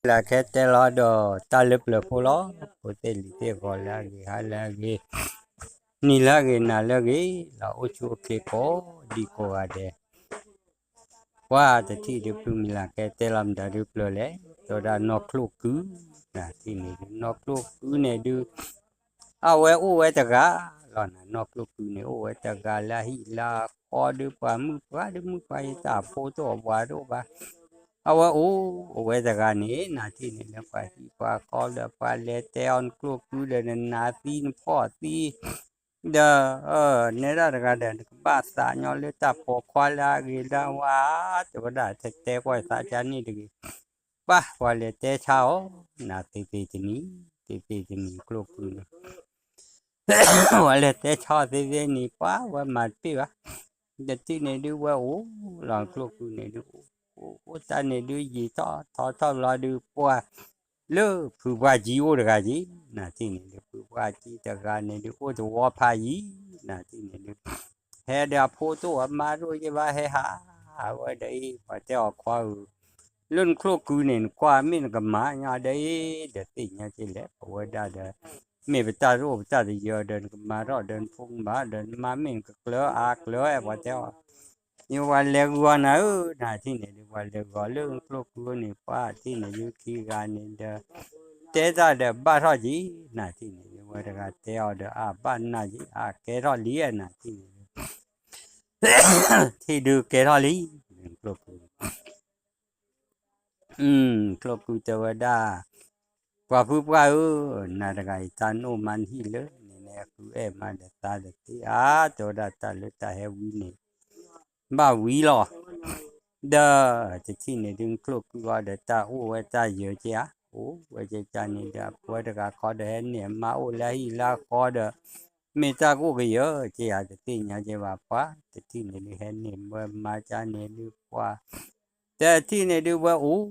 လၢခဲတဲလီၤဒီးတၢ်လၢပျၢၤဖိလီၤ. ဖိသ့ၣ်လံၤသ့ၣ် ဂီၤလၢအဂ့ၤ ဟါလၢအဂ့ၤ နံၤလၢအဂ့ၤ နၤလၢအဂ့ၤလီၤ. အိၣ်ဆူၣ်အိၣ်ချ့ကိးဒံကိးဂၤဒဲး ပှၤတထံၣ်ဒုး ဖုမံၤလၢ်ကဲတဲလီၤမတၤဒုးပျၢၤလဲၣ်, တဲဝဲဒၣ်နီၢ်ကျိၣ်ကု, နၤထံၣ်န့ၣ်ဒုး နီၢ်ကျိၣ်ကုန့ၣ်ဒုး အဝဲအိၣ်ဝဲတဂၤလီၤ. နၤနီၢ်ကျိၣ်ကုန့ၣ် အိၣ်ဝဲတဂၤလၢအဟံၣ်လၢအဃီဒုး ပှၤမုၣ်ပှၢ်ဒုး မုၣ်ပှၢ်ယတၢ်ဖိတအိၣ် ပှၤတအိၣ်ဘၣ်. အဝဲအိၣ် အိၣ်ဝဲတဂၤန့ၣ် နၤထံၣ်န့ၣ်လၢပှၤဟံၣ်ပှၤဃီဒီး ပှၤလဲၤတဲအီၤ နကျိၣ်ကုဒီး နနၤသံနဖီၣ်သံ ဒီး နဲဒၣ်တဂၤဒီး နကဘၣ်သးညီလၢတၢ်ပိာ်ခွါလၢအဂ့ၤလၢအဝါ တဲဝဲဒၣ် တတဲကွၢ်သးကါန့ၣ်တဂ့ၤ. ပှၤ ပှၤလဲၤတဲဆါအီၤ နၤသ့သ့တနံၤ သ့သ့တနံၤ ကျိၣ်ကုန့ၣ် ပှၤလဲၤတဲဆါအီၤသ့သ့န့ၣ် ပှၤဝဲမၤတပ့ၢ်ဘၣ်. တထံၣ်န့ၣ်ဒုး ဝဲအိၣ်လီၤ ကျိၣ်ကုန့ၣ်ဒုး အိၣ်တၢ်န့ၣ်ဒုး ယံာ်ထီၣ်ထီထီၣ်ဘျီဒုး ပှၤ လၢဖုပှၢ်ကံအိၣ်တဂၤက့ၤ နၤထံၣ်န့ၣ်ဒုး ဖုပှၢ်ကံတဂၤန့ၣ်ဒုး အိၣ်တဝီဖးယံၤ နၤထံၣ်န့ၣ်ဒုး ဟဲဒီးအဖိတအိၣ်အမါတအိၣ်က့ၤဘၣ် ဟဲဟးဝဲဒီးအံၤ ပှၤတဲအီၤခွါဧၢ လၢနကျိၣ်ကုန့ၣ် နကွၢ်မ့ၢ်နကမၤညီဒီးအံၤ ဒီးသ့ၣ်ညါက့ၤလဲၣ် ပဝဲဒၣ်ဒီး မ့ၢ်ပတၢ်တအိၣ်ပတၢ်တယၢၤဒီး နကမၤထီၣ်ဒီးနဖိကမၤ ဒီးနမါမ့ၢ်နကကျၢၤအါကျၢၤဝဲ ပှၤတဲအီၤ ယဝဲလဲၤဂီၤနၤဧၢ နၤထံၣ်န့ၣ်ဒုး ပှၤလဲၤဂီၤလၢကျိၣ်ကုန့ၣ် ပှၤထံၣ်န့ၣ်ဒုး ခံဂၤန့ၣ်ဒီး တဲတၢ်ဒီးဘၣ်ထီၣ်က့ၤ နၤထံၣ်န့ၣ်ဒုး ဝဲတဂၤတဲအီၤဒီး အဘၣ်နၢ်က့ၤ အကဲထီၣ်လံ နၤထံၣ်န့ၣ်ဒုး ထံၣ်ဒုးကဲထီၣ်လံ ကျိၣ်ကု ကျိၣ်ကုတဲဝဲဒၣ် ပှၤဖုပှၢ်ဧၢ, နၤတဂၤအံၤ တၢ်နအိၣ်မးနဟံၣ်လၢန့ၣ်န့ၣ် အကုအဲၣ်မးဒီးသးတသ့ဧါ, တဲဝဲဒၣ်တၢ်လၢတၢ်ဟဲဝံန့ၣ် ဘၣ်ဝံလီၤ. ဒီးတထံၣ်န့ၣ်ဒုး ကျိၣ်ကုအီၤဒီးတၢ်အိၣ်ဝဲတၢ်ယၢၤက့ဧါ, အိၣ်ဝဲက့တၢ်န့ၣ်ဒီး ပဝဲတဂၤခီဒီးဟဲန့ၢ်အမါအိၣ်လၢအဟံၣ်လၢအဃီဒီး မ့ၢ်တၢ်ကအိၣ်ကယၢၤက့ဧါ တသ့ၣ်ညါက့ဘၣ်ပှၤ, တထံၣ်န့ၣ်ဒုးဟဲန့ၢ်ဝဲမါကန့ၣ်ဒုးပှၤ တထံၣ်န့ၣ်ဒုးဝဲအိၣ်,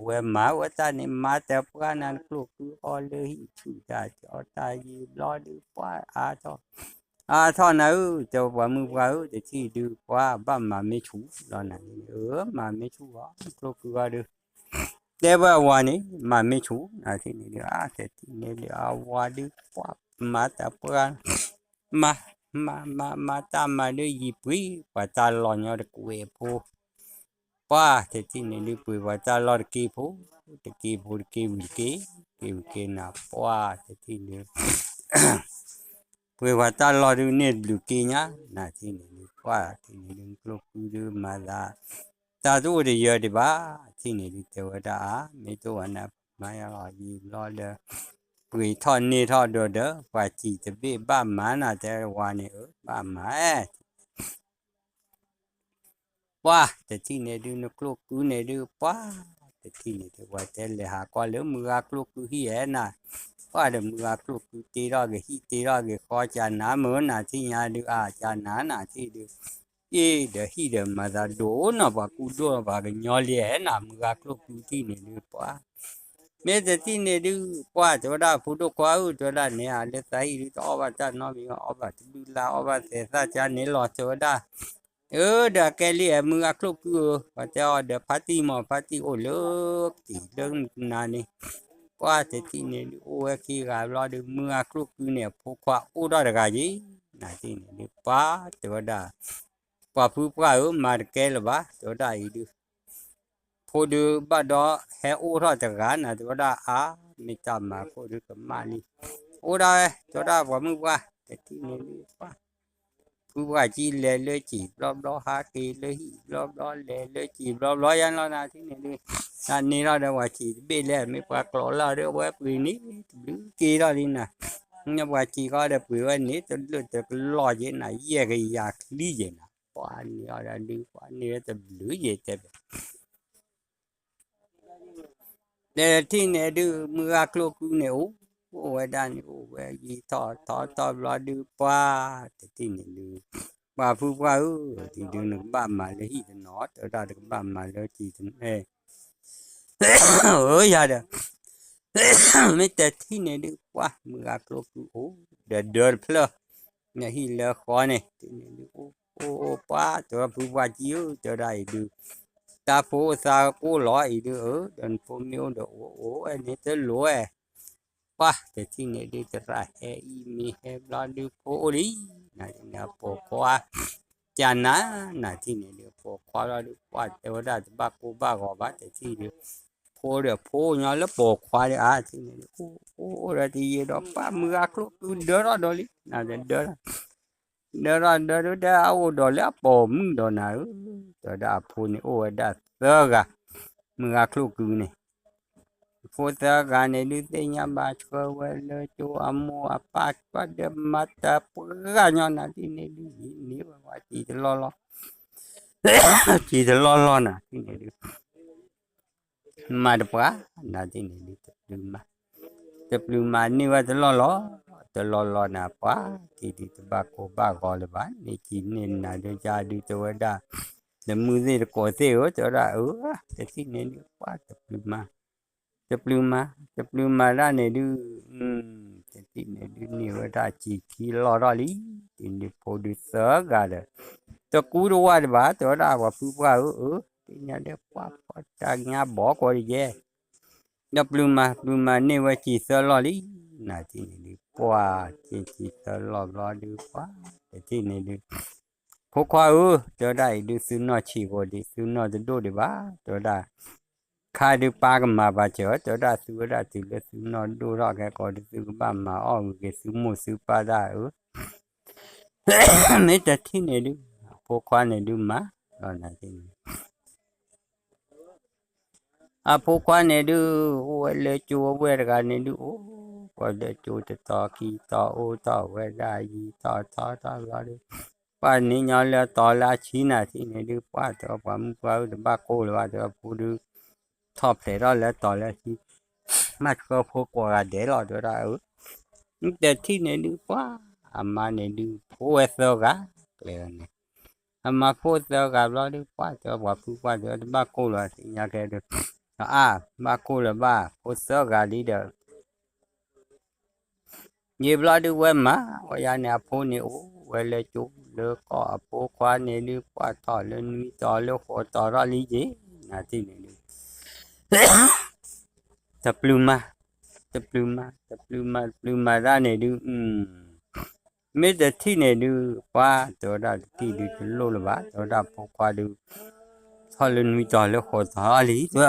ဝဲမၤဝဲတၢ်န့ၣ် မၤတပှၢ်နၤ နကျိၣ်ကုအီၤလၢဟံၣ်ဆူၣ်တၢ်ကီတၢ်ယံၤဘျီဒုးပှၤအါထီၣ်, အါထီၣ်နၤဧၢ, တဲပှၤမုၣ်ပှၢ်ဧၢ, တထံၣ်ဒုးပှၤဘၣ်မၤမ့ၢ်ဆူၣ်လီၤနၤ, အၢ မၤမ့ၢ်ဆူၣ်လီၤ ကျိၣ်ကုအီၤဒုး တဲဝဲအဝၤန့ၣ် မၤမ့ၢ်ဆူၣ်နၤထံၣ်န့ၣ်ဒုး အါတထံၣ်န့ၣ်ဒုးအဝၤဒုးပှၤမၤတပှၢ် မၤ မၤ မၤ မၤတၢ်မၤဒုးယံာ်ပှ့ၤ ပှၤတၢ်လီၢ်ညီတကွဲးဖိ, ပှၤတထံၣ်န့ၣ်ဒုးပှ့ၤပှၤတၢ်လီၢ်တက့ဖိ, တက့ဖိတက့ဝံၤတက့, တက့ဝံၤတက့နၤ ပှၤတထံၣ်န့ၣ် ပှ့ၤပှၤတၢ်လီၢ်ဒုးန့ၢ်တဘျုးက့ညါ, နၤထံၣ်န့ၣ်ဒုး ပှၤထံၣ်န့ၣ်ဒုး ကျိၣ်ကုဒုးမၤသး တၢ်တအိၣ်တယၢၤဒံးဘၣ်, ထံၣ်န့ၣ်ဒုးတဲဝဲဒၣ်အါ, မ့ၢ်တအိၣ်ဝဲန့ၣ် မၤယၤလီၤယံာ်ဘျီဒီး ပှ့ၤထီၣ်န့ၢ်ထီၣ်ဒီးဒီး ပှၤစံၣ်တဘ့ၣ်ဘၣ်မၤနၤ တဲဝဲန့ၣ် အၢ ဘၣ်မၤ ပှၤတထံၣ်န့ၣ်ဒုး နကျိၣ်ကုန့ၣ်ဒုး ပှၤတထံၣ်န့ၣ်ဒုး ပှၤတဲလဲၤဟးကွၢ်လၢမုၢ်ဂၤကျိၣ်ကုဟံၣ်ဧဲနၤ, ပှၤဒီးမုၢ်ဂၤကျိၣ်ကုတ့ထီၣ်ကဟံၣ်တ့ထီၣ်က့ၤဃီကနၤမုၢ်နၤထံၣ်ညါဒုး အါကနၤနၤထံၣ်ဒုး, အ့ၣ်ဒီးဟံၣ်ဒီးမၤသးဒိၣ်နီၤ ပှၤကူဒိၣ်ပှၤကညီလံဧဲနၤ မုၢ်ဂၤကျိၣ်ကုထံၣ်န့ၣ်ဒုး ပှၤ မ့ၢ်တထံၣ်န့ၣ်ဒုး ပှၤတဲဝဲဒၣ် ဖိဒိၣ်ခွါဧၢ တဲဝဲဒၣ်န့ၣ် အလၢသးဟံၣ်ဒုး တအီၣ်ဘၣ်တၢ်နီတမံၤ အီၣ်ဘၣ်တဘျုးလါ အီၣ်ဘၣ်သဲးသၣ်ကါန့ၣ်လီၤ တဲဝဲဒၣ်, အၢ ဒီးကဲလံ မုၢ်ဂၤကျိၣ်ကုဧၢ, ပှၤတဲအီၤဒီး ဖါတံၢ်မး ဖါတံၢ်အိၣ်လၢက့ၤလၢနၤန့ၣ်, ပှၤတထံၣ်န့ၣ်ဒုး အိၣ်ဝဲခံဂၤဘျီဒုး မုၢ်ဂၤကျိၣ်ကုန့ၣ် အဖိခွါအိၣ်ထီၣ်တဂၤယံၤ, နၤထံၣ်န့ၣ်ဒုး ပှၤတဲဝဲဒၣ် ပှၤဖုပှၢ်ဧၢ မၤတကဲလၢၤဘၣ် တဲဝဲဒၣ်အံၤဒုး ဖိဒုးဘၣ်ဒီးဟဲအိၣ်ထီၣ်တဂၤနၤ တဲဝဲဒၣ်အါ, မ့ၢ်တၢ်မၤခိၣ်ဒုးကမၣ်လံ, အိၣ်ဒၣ်ဝဲ တဲဝဲဒၣ်ပှၤမုၣ်ပှၢ် တထံၣ်န့ၣ်ဒုးပှၤ ဖုပှၢ်ကံလဲၤလၢကံၣ်ဘျီဘျီ ဟးက့ၤလၢဟံၣ်ဘျီဘျီ လဲၤလၢကံၣ်ဘျီဘျီယါလီၤနၤထံၣ်န့ၣ်ဒုး, တၢ်န့ၢ်ထီၣ်ဒီးပှၤစံၣ်တဘ့ၣ်လဲၣ် မ့ၢ်ပှၤကျိးလီၤဒီး အဝဲပှ့ၤန့ၣ်တဘျုးက့ထီၣ်လံနၤ, ပှၤစံၣ်ဃီဒီးပှ့ၤဝဲန့ၣ် တလၢာ်တကလီၢ်က့နၤ ယဲၢ်ကယၤချံက့နၤ, ပှၤန့ၢ်အီၤဒီးဒုး ပှၤန့ၢ်ဝဲတဘျုးယဲတဲဘၣ် တထံၣ်န့ၣ်ဒုး မုၢ်ဂၤကျိၣ်ကုန့ၣ်အိၣ်, အိၣ်ဝဲဒၣ်န့ၣ် အိၣ်ဝဲယံာ်ထီၣ်ထီထီၣ်ဘျီဒုး ပှၤတထံၣ်န့ၣ်ဒုး, ပှၤဖုပှၢ်ဧၢ, ဒုးနကဘၣ်မၤလၢဟံၣ်တနီၤ တဲဝဲဒၣ် တကဘၣ်မၤလၢကံၣ်တနီၤ, အၢ ယၤဒီး မ့ၢ်တထံၣ်န့ၣ်ဒုး ပှၤမုၢ်ဂၤကျိၣ်ကုအိၣ် ဒီးဒၢတဖျၢၣ် နဟံၣ်လၢဃီန့ၣ် တထံၣ်န့ၣ်ဒုး အိၣ်အိၣ်အိၣ် ပှၤတဲဝဲဖုပှၢ်ကံဧၢ တဲဝဲဒၣ်အံၤဒုး, တၢ် တၢ်ဖိအိၣ်သးကအိၣ်လီၤအံၤဒုး အၢ ဒီးနဖိမ့ၢ်အိၣ်ဒီးအိၣ် အိၣ်ဝဲန့ၣ်တလိၣ်ဝဲ ပှၢ်တထံၣ်န့ၣ်ဒုး သရၣ်ဟဲအံၤမ့ၢ်ဟဲဘျီဒုး ဖိအိၣ်လံ, နၤန့ၣ်အပိာ်ခွါ ကနၤ နၤထံၣ်န့ၣ်ဒုး ပိာ်ခွါလီၤဒုး ပှၢ်တဲဝဲဒၣ်တဘၣ်ကိၢ်ဘၣ်ဂီၤဘၣ် တထံၣ်ဒုး ဖိဒီးဖိညီလၢပိာ်ခွါဒုး အါထံၣ်န့ၣ်ဒုး အိၣ်အိၣ်ဒီးတယံာ်ဒီး ပှၢ်မုၢ်ဂၤချိၣ်ကုဒၢထီၣ်ဒီးလံ နၤဒၢ ဒၢထီၣ်ဒၢဒုး တဲအအိၣ်ဒီးလၢအပိာ်မုၣ်ဒီးနၤဧၢ, တဲဝဲဒၣ်အဖိန့ၣ်အိၣ်ဝဲဒၣ်သၢဂၤ, မုၢ်ဂၤချိၣ်ကုန့ၣ် ဖိသၢဂၤန့ၣ်ဒုး သ့ၣ်ညါဘၣ်ဆှၢဝဲလၢကၠိ အမိၢ်အပၢ် ပှၤဒီးမၤတၢ်ပှၢ်ဂၤညီနၤထံၣ်န့ၣ်ဒုး ယံာ်န့ၢ်ဝဲပှၤစံးတလီၢ်လီၢ်, စံးတလီၢ်လီၢ်နၤထံၣ်န့ၣ်ဒုး မၤတပှၢ် နၤထံၣ်န့ၣ်ဒုး တပျုၤမၤ, တပျုၤမၤန့ၢ်ဝဲတလီၢ်လီၢ်, တလီၢ်လီၢ်နၤပှၢ် ထံၣ်ဒုးတဘၣ်ကိၢ်ဘၣ်ဂီၤလၢၤဘၣ် န့ၢ်ကံန့ၢ်နၤဒုး ယၤဒုးတဲဝဲဒၣ် တမုၢ်သ့ၣ်တကိးသ့ၣ်ဧၢ တဲဝဲဒၣ် အၢ တထံၣ်န့ၣ်ဒုး ပှၢ်တပျုၤမၤ တပျုၤမၤ တပျုၤမၤဒၣ်န့ၣ်ဒုး တထံၣ်န့ၣ်ဒုး န့ၢ်ဝဲဒၣ်စံာ်ခံလီၢ်ထီၣ်လံ, ဒ်န့ၣ်ဖိဒုးသၢဂၤဒီး တကူတဝၢ်တဘၣ် တဲဝဲဒၣ်ပှၤဖုပှၢ်ဧၢ အၢ သ့ၣ်ညါဒဲးပှၢ်ဖီတၢ်ညါဘီကီးတယဲၢ်, ဒီးပျုၤမၤ ပျုၤမၤန့ၢ်ဝဲစံာ်သၢလီၢ်လံ, နၤထံၣ်န့ၣ်ဒုး ပှၢ် စံာ်စံာ်သၢလီၢ်ဘျီဒုး ပှၢ် တထံၣ်န့ၣ်ဒုး ဖိခွါဧၢ တဲဝဲဒၣ်အံၤဒုး သုနီၢ်ဆံးဂီၤဒံး သုနီၢ်တဒိၣ်ဒံးဘၣ် တဲဝဲဒၣ်, ခါဒုးပၢ်ကမၤပာ်စၢၤ တဲဝဲဒၣ် သုဝဲဒၣ်တုၤလၢသုနီၢ်ဒိၣ်ထီၣ်ခဲကီးဒုး သုကဘၣ်မၤအီၣ်ဂ့ၤက့ၤသုမိၢ်သုပၢ်ဒၣ်ဧၢ, မ့ၢ်တထံၣ်န့ၣ်ဒုး အဖိခွါန့ၣ်ဒုးမၤ လီၤနၤထံၣ်န့ၣ် အဖိခွါန့ၣ်ဒုး အိၣ်ဝဲလၢကၠိဝဲတဂၤန့ၣ်ဒုး အိၣ် ပှၤဒီးကၠိတတီၤခံတီၤ အိၣ်ထီၣ်ဝဲဒၣ်ယံာ်ထီၣ်ထီထီၣ်ဘျီဒုး ပှၢ်န့ၣ်ညီလၢတီၤလၢအဆံနၤထံၣ်န့ၣ်ဒုး ပှၢ်တဲပှၤမုၣ်ပှၢ်ဧၢ တဘၣ်ကိၢ်လၢၤဘၣ် တဲဝဲဖိဒုး ထီၣ်ဖျဲးထီၣ်လၢတီၤလၢအဆံ မၤဆှၢဖိကိးဂၤဒဲးလီၤ တဲဝဲဒၣ်ဧၢ, မ့ၢ်တထံၣ်န့ၣ်ဒုး ပှၢ် အမါန့ၣ်ဒုး ဖိဝဲသၢဂၤ ကျဲန့ၣ် အမၤဖိသၢဂၤဘျီဒုး ပှၢ်တဲပှၤဖုပှၢ်တဲ တဘၣ်ကိၢ်လၢၤ သ့ၣ်ညါကဲဒုး အါ ဘၣ်ကိၢ်လၢၤဘၣ် ဖိသၢဂၤလံဒီး ယံာ်ဘျီဒုးဝဲမၤ ဝဲယၤန့ၣ် အဖိန့ၣ်အိၣ်ဝဲလၢကၠိလၢကီၢ် အဖိခွါန့ၣ်ဒုး ပှၢ်ထီၣ်လၢနွံတီၤလၢဃိးတီၤထီၣ်လံက့ၤ နၤထံၣ်န့ၣ်ဒုး တပျုၤမၤ တပျုၤမၤ တပျုၤမၤ တပျုၤမၤဒၣ်န့ၣ်ဒုး မ့ၢ်တထံၣ်န့ၣ်ဒုး ပှၢ်တဲဝဲဒၣ်တထံၣ်ဒုးတလိၣ်လၢၤဘၣ် တဲဝဲဒၣ်ဖိခွါဒုး ထီၣ်လၢနွံတီၤလၢဃိးတီၤလံ တဲဝဲ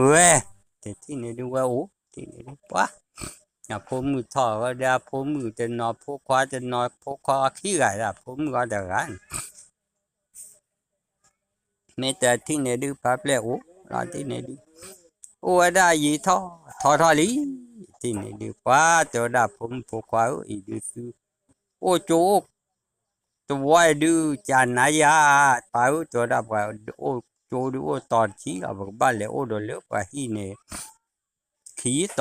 ဝဲ တထံၣ်န့ၣ်ဒုးဝဲအိၣ် ထံၣ်န့ၣ်ဒုးပှၢ် အဖိမုၣ်ထီၣ်ဝဲဒီးအဖိမုၣ်တနီၤ ဖိခွါတနီၤ ဖိခွါခံဂၤဒီး အဖိမုၣ်အီၤတဂၤန့ၣ် မ့ၢ်တထံၣ်န့ၣ်ဒုး ပၢ်ပျဲၢ်အိၣ်လီၤ ထံၣ်န့ၣ်ဒုး အိၣ်ဝဲဒၣ်ယံာ်ထီၣ်ထီထီၣ်လံ ထံၣ်န့ၣ်ဒုး ပှၢ်တဲဝဲဒၣ်ဖိမုၣ်ဖိခွါဧၢ အံၤဒုးသု အိၣ်ကၠိအိၣ် တဝီဒုး ကနၤယၤ ပၢ်ဧၢ တဲဝဲဒၣ်ပှၤအိၣ်ကၠိဒုးအိၣ်တီၤတဆံလီၤ ပကဘၣ်လဲၤအိၣ်ဒီးလၢပှၤဟံၣ်န့ၣ် ခံတီၤဒီး အၢ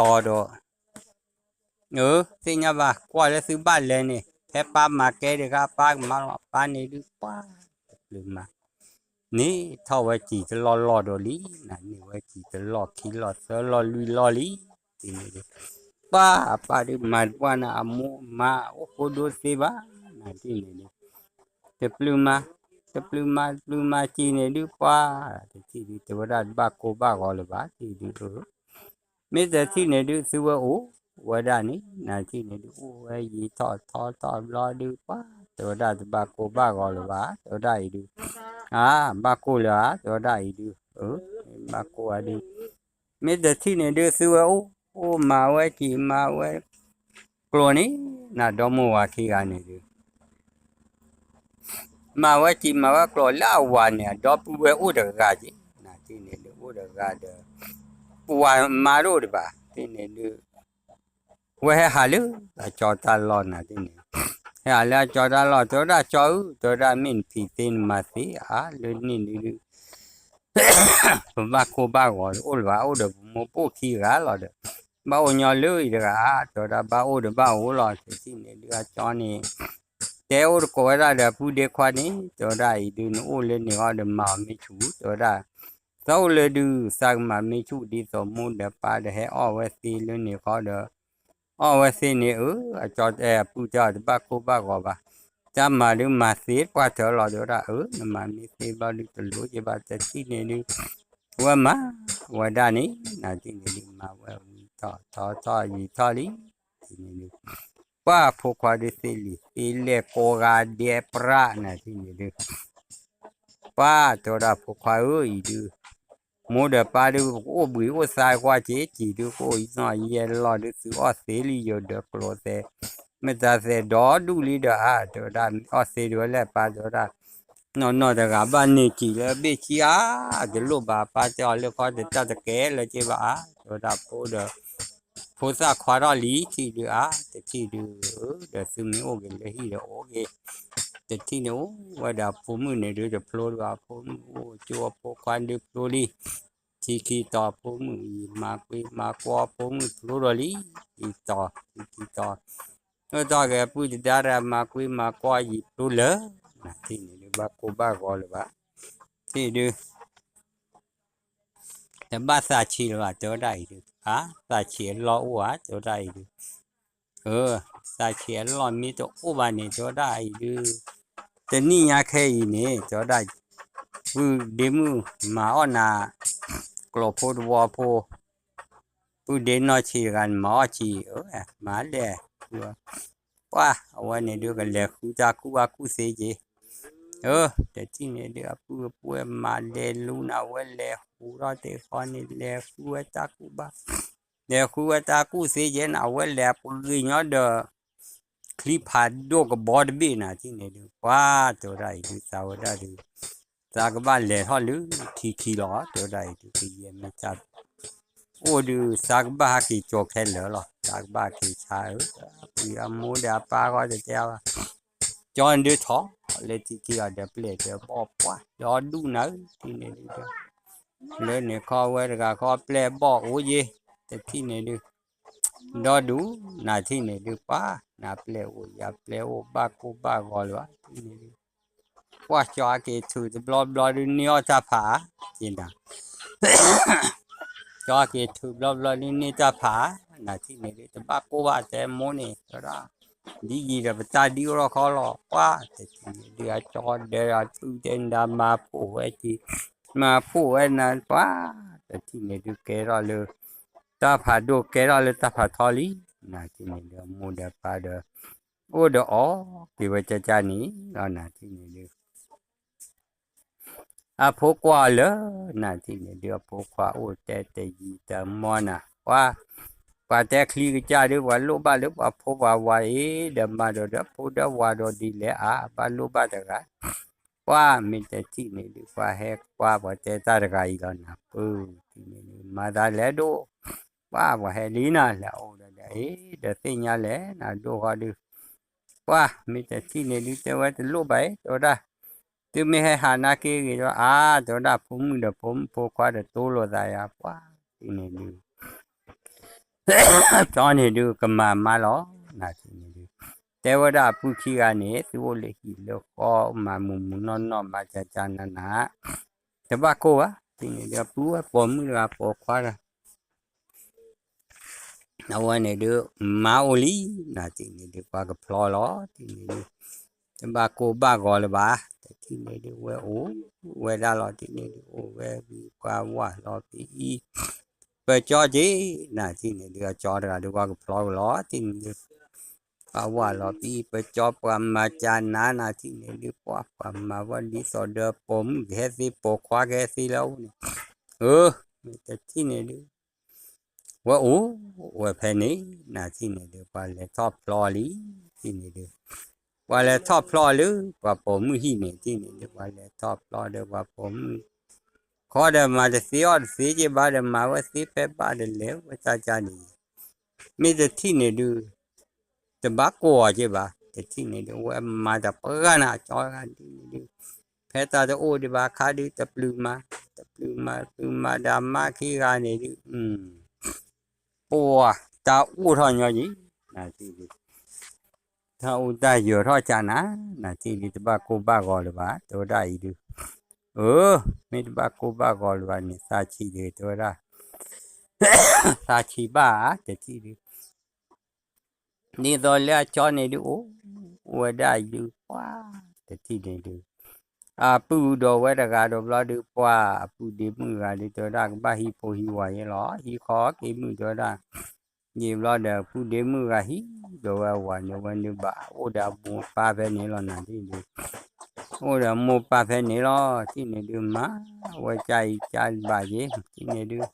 သ့ၣ်ညါဘၣ် ကွၢ်လၢသုဘၣ်လဲၤန့ၣ် ဖဲပၢ်မၤကဲတဂၤ ပၢ်ကမၤလီၤ ပၢ်န့ၣ်ဒုး ပှၢ် တပျုၤမၤ န့ၢ်ထီၣ်ဝဲစံာ်တလီၢ်လီၢ်ဒီးလံ နၤန့ၢ်ဝဲစံာ်တလီၢ်ခံလီၢ်သၢလီၢ်လွံၢ်လီၢ်လံ ထံၣ်န့ၣ်ဒုး ပၢ်အပၢ်ဒုးမၤတပှၢ်န့ၣ် အမိၢ်အမါအိၣ်ဃိဒိတသ့ဘၣ် နၤထံၣ်န့ၣ်ဒုး တပျုၤမၤ တပျုၤမၤ တပျုၤမၤစံာ်န့ၣ်ဒုး ပှၢ် တထံၣ်ဒုး တဲဝဲဒၣ်တဘၣ်ကိၢ်ဘၣ်ဂီၤလၢၤဘၣ် ထံၣ်ဒုး မ့ၢ်တထံၣ်န့ၣ်ဒုး သုဝဲအိၣ်ဝဲဒၣ်န့ၣ် နၤထံၣ်န့ၣ်ဒုး အိၣ်ဝဲယံာ်ထီၣ်ထီထီၣ်ဘျီဒုး ပှၢ် တဲဝဲဒၣ်တဘၣ်ကိၢ်ဘၣ်ဂီၤလၢၤဘၣ် တဲဝဲဒၣ်အံၤဒုး အါ ဘၣ်ကိၢ်လၢၤဧါ တဲဝဲဒၣ်အံၤဒုး အၢ ဘၣ်ကိၢ်ဧါဒုး မ့ၢ်တထံၣ်န့ၣ်ဒုး သုဝဲအိၣ် အိၣ်မၤဝဲစံာ်မၤဝဲ ကျိာ်န့ၣ် နၤဒီမိၢ်ဝၤခံဂၤန့ၣ်ဒုး မၤဝဲစံာ်မၤဝဲကျိာ်လၢအဝၤန့ၣ် အဒီပုၢ်ဝဲၢ်အိၣ်တဂၤက့ၤ နၤထံၣ်န့ၣ်ဒုး အိၣ်တဂၤဒီး ပဝၤမါတအိၣ်ဒံးဘၣ် ထံၣ်န့ၣ်ဒုး ဝဲဟဲဟးလၢအကၠီတၢ်လီၢ် နၤထံၣ်န့ၣ် ဟဲဟးလၢအကၠီတၢ်လီၢ် တဲဝဲဒၣ်ကၠီဧၢ တဲဝဲဒၣ် မ့ၢ်နဖံးသ့နမၤသ့ဧါ လၢန့ၣ်ဒုး ပဘၣ်ကိၢ်ဘၣ်ဂီၤအိၣ်လၢၤဘၣ် အိၣ်ဒီးပမိၢ်ပအိၣ်ခံဂၤလီၤဒီး ဘၣ်အိၣ်ညီလၢအံၤတဂၤ တဲဝဲဒၣ်ဘၣ်အိၣ်ဒီးဘၣ်အိၣ်လီၤ တထံၣ်န့ၣ်ဒုးအကၠီန့ၣ် တဲအိၣ်တကိးဝဲဒၣ်ဒီးပုၢ်ဒ့ခွါန့ၣ် တဲဝဲဒၣ်အံၤဒုး နအိၣ်လၢန့ၣ်ဃီဒီးမၤအီၤမ့ၢ်ဆူၣ် တဲဝဲဒၣ် သးအိၣ်လၢဒုး သးကမၤမ့ၢ်ဆူၣ်ဒ်သိးမိၢ်ဒီးပၢ်ဒီးဟဲအီၣ်ဝဲသ့လၢန့ၣ်ဃီဒီး အီၣ်ဝဲသ့န့ၣ် အၢ အကၠီတဲအပုၢ်တဲအီၤတဘၣ်ကိၢ်ဘၣ်ဂီၤဘၣ် တၢ်မၤဒုးမၤသ့ပှၢ်တၢၢ်လီၤ တဲဝဲဒၣ်, အၢ နမၤမ့ၢ်သ့ဘျီဒုးတလိၣ်က့ၤဘၣ် တထံၣ်န့ၣ်ဒုး, ဝဲမၤဝဲဒၣ်န့ၣ် နထံၣ်န့ၣ်ဒုး မၤဝဲဝံၤထီၣ်ထီၣ်ထီၣ်ယံာ်ထီၣ်လံ, ထံၣ်န့ၣ်ဒုး, ပှၢ်ဖိခွါဒုးသ့လံာ်သ့လဲၢ်ကိးဂၤဒဲးပြး နထံၣ်န့ၣ်ဒုး ပှၢ်တဲဝဲဒၣ်ဖိခွါဧၢအံၤဒုး, မိၢ်ဒီးပၢ်ဒုး ကအိၣ်ဘှံးအိၣ်သါကွၢ်က့ၤ ကံၤဒုးကအိၣ်အံၤနီၢ်ယဲၢ်လီၢ်ဒုး သုအီၣ်သ့လံယိာ်ဒီးကျိၤသဲး, မ့ၢ်တၢ်သဲးဒီဒူၣ်လံဒီးဧါ တဲဝဲဒၣ်, အီၣ်သ့ဒုးဝဲလဲၣ်ပၢ် တဲဝဲဒၣ်, နီၢ်နီၢ်တဂၤဘၣ်န့ၢ်ကံၤလၢဘ့ၣ်ဆံးဧါ, တလိၣ်ဘၣ်ပၢ်တဲအီၤလၢခီတတၢ်တကဲလၢၤက့ၤဘၣ်ဧါ တဲဝဲဒၣ်ဖိဒီး ဖိသၣ်ခွါထီၣ်လံ ထံၣ်ဒုးဧါ တထံၣ်ဒုး, ဒီးသုမ့ၢ်အိၣ်က့ၤလၢဟံၣ်ဒီးအိၣ်က့ၤ, တထံၣ်န့ၣ်အိၣ်ဝဲဒၣ်ဖိမုၣ်န့ၣ်ဒုးတဖျိဒုးဧါ ဖိမုၣ်အိၣ်ကၠိဖိခွါဒုးဖျိလံ, ထံခံတီၤဖိမုၣ်အံၤမၤကွံမၤကွီဖိမုၣ်ဖျိဒီးလံ, ခံတီၤ ထံခံတီၤ, အိၣ်တ့ၢ်က့ၤအပုၢ်တဒါတဂၤ မၤကွံမၤကွီယံာ်ဖျိလၢာ်, နထံၣ်န့ၣ်ဒုး ဘၣ်ကိၢ်ဘၣ်ဂီၤလၢၤဘၣ်, ထံၣ်ဒုး တဘၣ်သးဆံးလၢၤဘၣ် တဲဝဲဒၣ်အံၤဒုး, အါ သးဆံးအလီၢ်အိၣ်ဧါ တဲဝဲဒၣ်အံၤဒုး, အၢ သးဆံးအလီၢ်မ့ၢ်တအိၣ်ဘၣ်န့ၣ် တဲဝဲဒၣ်အံၤဒုး, တနံၣ်ညါခဲအံၤန့ၣ် တဲဝဲဒၣ်, ပုၢ်ဒ့မုၣ်မၤအီၣ်နၤ, ကျိာ်ဖိတဝီဖိ, ပုၢ်ဒ့နီၢ်ဆံးတဂၤန့ၣ် မၤအီၣ်ဆံး, အၢ မၤလဲၣ်, ပှၢ် အဝဲန့ၣ်ဒုးကလဲၤဃုတၢ်ကူၣ်ဘၣ်ကူၣ်သ့က့ၤ, အၢ တထံၣ်န့ၣ်ဒုး အပုၢ်အပှဲၤမၤလဲၤလူနၤ အဝဲလဲၤဟူထီၣ်တ့ၢ်ဃီန့ၣ် လဲၤဃုဝဲတၢ်ကူၣ်ဘၣ်, လဲၤဃုဝဲတၢ်ကူၣ်သ့က့ၤနၤ အဝဲလဲၤပှ့ၤညီဒီး ချံဖးဒိၣ်ကဘီတဘ့ၣ် နထံၣ်န့ၣ်ဒုး ပှၢ်တဲဝဲဒၣ်အံၤဒုး သးဝဲဒၣ်ဒုး, သးကဘၣ်လဲၤထီၣ်လၢထံခံလီၤ တဲဝဲဒၣ်အံၤဒုး ကယဲၢ်မ့ၢ်တၢ် အိၣ်ဒုး သးကဘၣ်ဟးက့ၤကၠီၤခဲလၢာ်လီၤ သးကဘၣ်က့ၤဆါဧၢ, အပုၢ်အမိၢ်ဒီးအပၢ်ဃီတတဲဘၣ်, ကၠီၤန့ၣ်ဒုးထီၣ်လၢထံခံအီၤဒီးပျဲၢ်ဒီးဘီၣ်ပှၢ် ဒီဒူၣ်နၤဧၢ ထံၣ်န့ၣ်ဒုး, လၢန့ၣ်ခီဝဲတဂၤခီပျဲၢ်ဘီၣ်အိၣ်ယ့ၢ်, တထံၣ်န့ၣ်ဒုး ဒီဒူၣ် နထံၣ်န့ၣ်ဒုး ပှၢ် နပျဲၢ်အိၣ်ယပျဲၢ်အိၣ်ဘၣ်ကိၢ်ဘၣ်ဂီၤလၢၤဘၣ် ထံၣ်န့ၣ်ဒုး, ပှၢ်ကၠီၤက့ၤထုးတဘျီဘျီဒုး န့ၢ်အီၣ်တၢ်ဖးဧါ, က့နၤ ကၠီၤက့ၤထုးဘျီဘျီဒုး န့ၢ်တၢ်ဖးဧါ, နထံၣ်န့ၣ်ဒုး တဘၣ်ကိၢ်ဘၣ်တဲမိၢ်န့ၣ် တဲဝဲဒၣ်, ဒ်ယံၤဒီးပတၢ်ဒ်အိၣ်ထီၣ်ခီလီၤ ပှၢ် တထံၣ်န့ၣ်ဒုး အကၠီၤဒဲးအထုတဲနၤ မၤဖှိၣ်ဝဲက့ၤ, မၤဖှိၣ်ဝဲနၤ ပှၢ် တထံၣ်န့ၣ်ဒုး ကဲထီၣ်လၢ တၢ်ဖးဒိၣ်ကဲထီၣ်လၢတၢ်ဖးထီလံ, နထံၣ်န့ၣ်ဒုး အမိၢ်ဒီးပၢ်ဒီး အိၣ်ဒီးအီၤက့ၤဝဲကၠၢကၠၢန့ၣ်လီၤ နထံၣ်န့ၣ်ဒုး အဖိခွါလၢ နထံၣ်န့ၣ်ဒုး အဖိခွါအိၣ်တဲတယံာ်တမီၢ်နၤ ပှၤ ပှၤတဲချံကစၢ်ဒုး ပှၤလိၣ်ဘၣ်လၢပှၤဖိပှၤဝၤအံၤ ဒီးမၤဒီးဒီးဖိဒီးဝၤဒီးဒ်လဲၣ်အါ ဘၣ်လိၣ်ဘၣ်တဂၤ, ပှၤမ့ၢ်တထံၣ်န့ၣ်ဒုး ပှၤဟဲကွၢ်ပှၤတဲတၢ်တဂၤအံၤလီၤနၤ ပၢ် ထံၣ်န့ၣ်ဒုး မၤသးလဲၤဒိၣ်, ပှၤပှၤဟဲလံနၤ လဲၤအိၣ်ဒီးဒီးအံၤ ဒီးသ့ၣ်ညါလဲၣ်နၤ ဒိၣ်ဃီဒုး ပှၤမ့ၢ်တထံၣ်န့ၣ်ဒုး တဲဝဲတလိၣ်ဘၣ်အံၤ တဲဝဲဒၣ်, သုမ့ၢ်ဟဲဟးနာ်က့ဂ့ၤဒီး အါ တဲဝဲဒၣ် ဖိမုၣ်ဒီးဖိမုၣ်ဖိခွါဒီးတိလိာ်သးယၤ ပှၤထံၣ်န့ၣ်ဒုး ကၠီၤန့ၣ်ဒုး ကမၤမါလီၤ နထံၣ်န့ၣ်ဒုး တဲဝဲဒၣ်အပုၢ်ခံဂၤန့ၣ် သုအိၣ်လၢဟံၣ်လၢဃီ မၤမုာ်မုာ်နီၢ်နီၢ် မၤကၠၢကၠၢနးနး တဘၣ်ကိၢ်ဘၣ် ထံၣ်န့ၣ်ဒုး အပုၢ်ဝဲၢ်ပိာ်မုၣ်တဂၤပိာ်ခွါတဂၤ အဝဲန့ၣ်ဒုး မါအိၣ်လံ နထံၣ်န့ၣ်ဒုး ပှၤကဖျီလီၤ ထံၣ်န့ၣ်ဒုး တဘၣ်ကိၢ်ဘၣ်ဂီၤလၢၤဘၣ် တထံၣ်န့ၣ်ဒုး ဝဲအိၣ်ဝဲဒၣ်လီၤ ထံၣ်န့ၣ်ဒုး အိၣ်ဝဲဝံၤ ပှၤဝၢ်လီၤပအံၤ ပကၠီက့ၤ နထံၣ်န့ၣ်ဒုး အကၠီတဂၤဒုး ပှၤကဖျီကလီၤ ထံၣ်န့ၣ်ဒုး ပှၤဝၢ်လီၤပအံၤ ပကၠီ ပှၤမၤကၠၢနး နထံၣ်န့ၣ်ဒုး ပှၤ ပှၤမၤဝဲဒ်သိးဒီး ပိာ်မုၣ်ကဟဲသ့ ပိာ်ခွါကဟဲသ့လၢအအိၣ်န့ၣ် ဧၢ မ့ၢ်တထံၣ်န့ၣ်ဒုး ဝဲအိၣ်ဝဲဖဲန့ၣ် နထံၣ်န့ၣ်ဒုး ပှၤလဲၤထီၣ်ဖျီလံ ထံၣ်န့ၣ်ဒုး ပှၤလဲၤထီၣ်ဖျီလၢ ပှၤပိာ်မုၣ်ဟံၣ်န့ၣ် ထံၣ်န့ၣ်ဒုး ပှၤလဲၤထီၣ်ဖျီဒီး ပှၤပိာ်မုၣ် ခီဒီးမၤတသ့အီၣ်တသ့က့ဘၣ်ဒီး မၤဝဲသ့ဖဲဘၣ်ဒီး လဲၤဝဲတၢ်ကၢ်န့ၣ် မ့ၢ်တထံၣ်န့ၣ်ဒုး တဘၣ်ကိၢ်အီၤက့ဘၣ် တထံၣ်န့ၣ်ဒုး ဝဲမၤတပှၢ်နၤ ကၠီဂၤဒ်န့ၣ်ဒုး ဖဲတၢ်တအိၣ်ဒံးဘၣ်အခါဒုး တပျုာ်မၤ တပျုာ်မၤ ပျုာ်မၤဒီးမါခံဂၤန့ၣ်ဒုး ပှၤတၢ်အိၣ်ထီၣ်ညီယံၤ နထံၣ်ဒုး တၢ်အိၣ်တၢ်ယၢၤထီၣ်ကၢ်နၤ နထံၣ်ဒုး တဘၣ်ကိၢ်ဘၣ်ဂီၤလၢၤဘၣ် တဲဝဲဒၣ်အံၤဒုး အၢ မ့ၢ်တဘၣ်ကိၢ်ဘၣ်ဂီၤလၢၤဘၣ်န့ၣ် သးဆံးဒုး တဲဝဲဒၣ် သးဆံးဘၣ်ဧါ တထံၣ်ဒုး ဒ်သိးလၢအကၠီန့ၣ်ဒုး အိၣ်ဝဲဒၣ်အံၤဒုး ပှၤတထံၣ်န့ၣ်ဒုး အပုၢ်ဒီးဝဲတဂၤဒီးဘျီဒုး ပှၤအပုၢ်ဒ့မုၣ်တဂၤဒုး တဲဝဲဒၣ်ကဘၣ်ဟံးဖိဟံးဝၤယဲလီၤ ဟံးခီက့ၤမုၣ်တဲဝဲဒၣ် ယံာ်ဘျီဒီး ပုၢ်ဒ့မုၣ်ဂၤဟံးဒီးဝဲအဝၤန့ၣ် ဝဲန့ၣ်ဘၣ်အိၣ်ဒီးအမိၢ်ပၢ်ဖဲန့ၣ်လီၤနၤ ထံၣ်ဒုး အိၣ်ဒီးအမိၢ်ပၢ်ဖဲန့ၣ်လီၤ ထံၣ်န့ၣ်ဒုး မၤဝဲကၢ်အံၤကၢ်ဘၣ်ယဲ ထံၣ်န့ၣ်ဒုး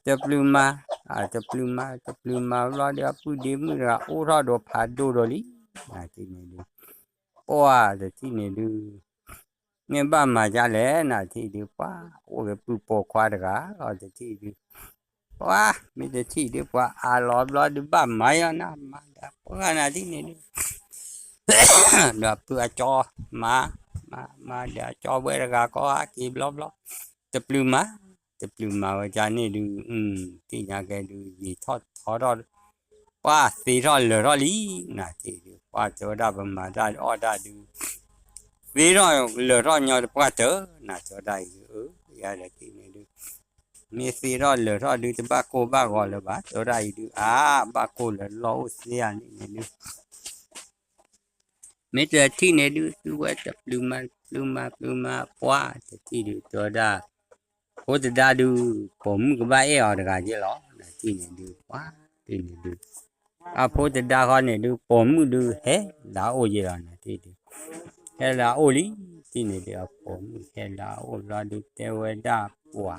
တပျုၤမၤ တပျုၤမၤ တပျုၤမၤဘျီဒီး အပုၢ်ဒ့မုၣ်တဂၤအိၣ်ထီၣ်ဒီးဖးဒိၣ်ဒီးလံ နၤ ထံၣ်န့ၣ်ဒုး ပှၤတထံၣ်န့ၣ်ဒုး မ့ၢ်ဘၣ်မၤဒ်လဲၣ် နၤ ထံၣ်ဒုး ပှၤအိၣ်ဒီးပုၢ်ပိာ်ခွါတဂၤလီၤ တထံၣ်ဒုး ပှၤမ့ၢ်တထံၣ်ဒုး ပှၤအးလီၤဘျီဒုး ဘၣ်မၤယီၤနၤ မၤဒီးပှၤနၤ ထံၣ်န့ၣ်ဒုး ဒီးပုၢ်အကၠီ မၤ မၤ မၤဒီးအကၠီဝဲတဂၤကီဟးက့ၤဘျီဘျီ တပျုၤမၤ တပျုၤမၤဝဲဒ်န့ၣ်ဒုး သ့ၣ်ညါကဲဒုး ယံာ်ထီၣ်ထီထီၣ် ပှၤသ့ထီၣ်လၢာ်ထီၣ်လံ နၤ ထံၣ်ဒုး ပှၤတဲဝဲဒၣ် ပမၤတၢ်အီၣ်တၢ်ဒုး သ့ထီၣ်လၢာ်ထီၣ်ညီတပှၢ်တၢၢ် နၤ တဲဝဲဒၣ်အံၤဒုး အၢ ယၤဒီးထံၣ်န့ၣ်ဒုး မ့ၢ်သ့ထီၣ်လၢာ်ထီၣ်ဒုး တဘၣ်ကိၢ်ဘၣ်ဂီၤလၢၤဘၣ် တဲဝဲဒၣ်အံၤဒုး အါ ဘၣ်ကိၢ်လၢာ်လီၢ်အိၣ်သ့ဧါန့ၣ်န့ၣ်ဒုး မ့ၢ်တထံၣ်န့ၣ်ဒုး သုဝဲတပျုၤမၤ ပျုၤမၤ ပျုၤမၤ ပှၤတထံၣ်ဒုး တဲဝဲဒၣ် ဖိသဒါဒုး ပိာ်မုၣ်ကဘၣ်အဲၣ်အီၤတဂၤယဲလီၤ နၤ ထံၣ်န့ၣ်ဒုး ပှၤ ထံၣ်န့ၣ်ဒုး အဖိသဒါဃီန့ၣ်ဒုး ပိာ်မုၣ်ဒုးဟဲလၢအအိၣ်ယဲလီၤ နၤ ထံၣ်ဒုး ဟဲလၢအအိၣ်လံ ထံၣ်န့ၣ်ဒုး အပိာ်မုၣ်ဟဲလၢအအိၣ်ဘျီဒုး တဲဝဲဒၣ်ပှၤ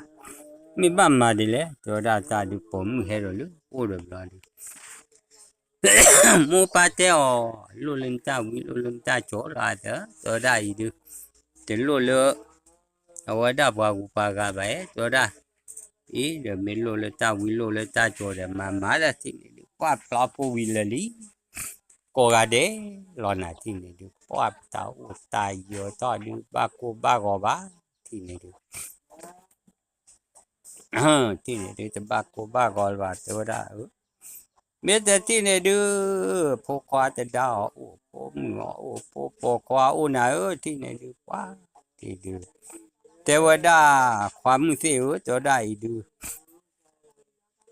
မ့ၢ်ဘၣ်မၤဒ်လဲၣ် တဲဝဲဒၣ်တၢ်ဒုး ပိာ်မုၣ်ဟဲဒီးလၢအိၣ်ဒီးဘျီဒုး မိၢ်ပၢ်တဲအီၤ လိၣ်လၢနတၢ်ဝံလိၣ်လၢနတၢ်ကၠီလီၤ တဲဝဲဒၣ်အံၤဒုး တလိၣ်လၢ အဝဲဒၣ်ပှၤဂုၤပှၤဂၤဘၣ် တဲဝဲဒၣ် အံၤဒီးမ့ၢ်လိၣ်လၢတၢ်ဝံလိၣ်လၢတၢ်ကၠီဒီး မၤမၤဒၣ် ထံၣ်န့ၣ်ဒုး ပှၤဖျီဖိဝံၤလၢာ်လံ ကိးဂၤဒဲးလီၤ နၤ ထံၣ်န့ၣ်ဒုး ပှၤပတၢ်အိၣ်တၢ်ယၢၤထီၣ်ဒုး ဘၣ်ကိၢ်ဘၣ်ဂီၤဘၣ် ထံၣ်န့ၣ်ဒုး ထံၣ်န့ၣ်ဒုး တဘၣ်ကိၢ်ဘၣ်ဂီၤလၢၤဘၣ် တဲဝဲဒၣ် မ့ၢ်တထံၣ်န့ၣ်ဒုး ဖိခွါသဒါအီၤအိၣ် ဖိမုၣ်အီၤအိၣ် ဖိပိာ်ခွါအိၣ်နၤဧၢ ထံၣ်န့ၣ်ဒုး ပှၤ ထံၣ်ဒုး တဲဝဲဒၣ် ခွါမုၣ်သ့ၣ်ဧၢ တဲဝဲဒၣ်အံၤဒုး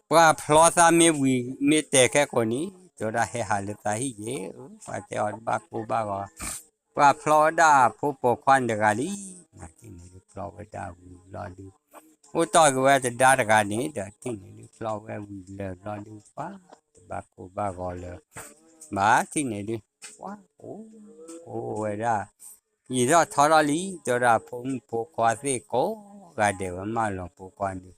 ပှၤဖျီသးမ့ၢ်ဝံၤ မ့ၢ်တဲာ်ခဲကိာ်န့ၣ် တဲဝဲဒၣ်ဟဲဟးလၢသးဟံၣ်ယဲၢ် ပှၤတဲအီၤတဘၣ်ကိၢ်ဘၣ်ဂီၤ ပှၤဖျီဝဲဒၣ်ဖိပိာ်ခွါန့ၣ်တဂၤလံ နၤ ထံၣ်န့ၣ်ဒုး ဖျီဝဲဒၣ်ဝံၤဘျီဒုး အိၣ်တီၢ်က့ၤဝဲသဒါတဂၤန့ၣ်ဒီး ထံၣ်န့ၣ်ဒုး ဖျီဝဲဝံၤလၢာ်ဘျီဒုး ပှၤ တဘၣ်ကိၢ်ဘၣ်ဂီၤလၢၤဘၣ် ထံၣ်န့ၣ်ဒုး ပှၤ အိၣ် အိၣ်ဝဲဒၣ် ယံာ်ထီၣ်ထီထီၣ်လံ တဲဝဲဒၣ် ဖိမုၣ်ဖိခွါသ့ၣ်ကိးဂၤဒဲးဝဲ မၢလီၤဖိခွါဒုး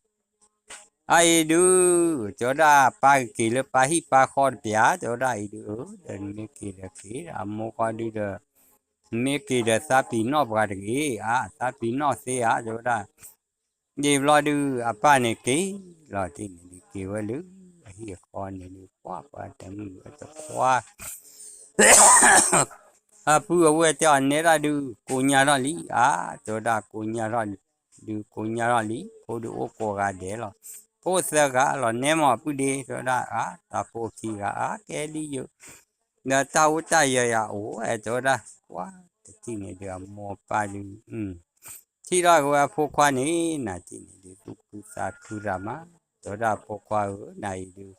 အအံၤဒုး တဲဝဲဒၣ် ပၢ်ကက့ၤလၢပၢ်ဟံၣ်ပၢ်ဃီတပျၢ် တဲဝဲဒၣ်အံၤဒုး အၢ ဒီးနမ့ၢ်က့ၤဒီးက့ၤ အမိၢ်ဃီဒုးဒီး မ့ၢ်က့ၤဒီးသးပံၤနီၣ်ပှၤတဂ့ၤ အါ သးပံၤနီၣ်သ့ဧါ တဲဝဲဒၣ် ဒ်ဘျီဒုး အပၢ်န့ၣ်က့ၤလီၤ ထံၣ်န့ၣ်ဒုး က့ၤဝဲလၢ အဟံၣ်အဃီန့ၣ်ဒုး ပှၤပှၤတမုၢ်ဝဲတခွါ အပုၢ်အဝဲၢ်တဲအီၤနဲဒၣ်ဒုး ကိညၢ်ထီၣ်လံ အါ တဲဝဲဒၣ် ကိညၢ်ထီၣ် ဒုးကိညၢ်ထီၣ်လံ ဖိဒုးအိၣ်ကိးဂၤဒဲးလီၤ ဖိသၢဂၤလီၤ နဲမီၢ်အပုၢ်ဒ့ တဲဝဲဒၣ် အါ တၢ်ဖိခံဂၤ အါ ကဲလံယိာ် ဒီးတၢ်အိၣ်တၢ်ယၢၤယၤအိၣ်ဝဲ တဲဝဲဒၣ် ပှၤတထံၣ်န့ၣ်ဒုး အမိၢ်ပၢ်ဒုး ထံၣ်ထီၣ်က့ၤဝဲအဖိခွါန့ၣ် နၤ ထံၣ်န့ၣ်ဒုး သူၣ်ခုသးခုတၢ်မး တဲဝဲဒၣ်အဖိခွါဧၢ နၤအံၤဒုး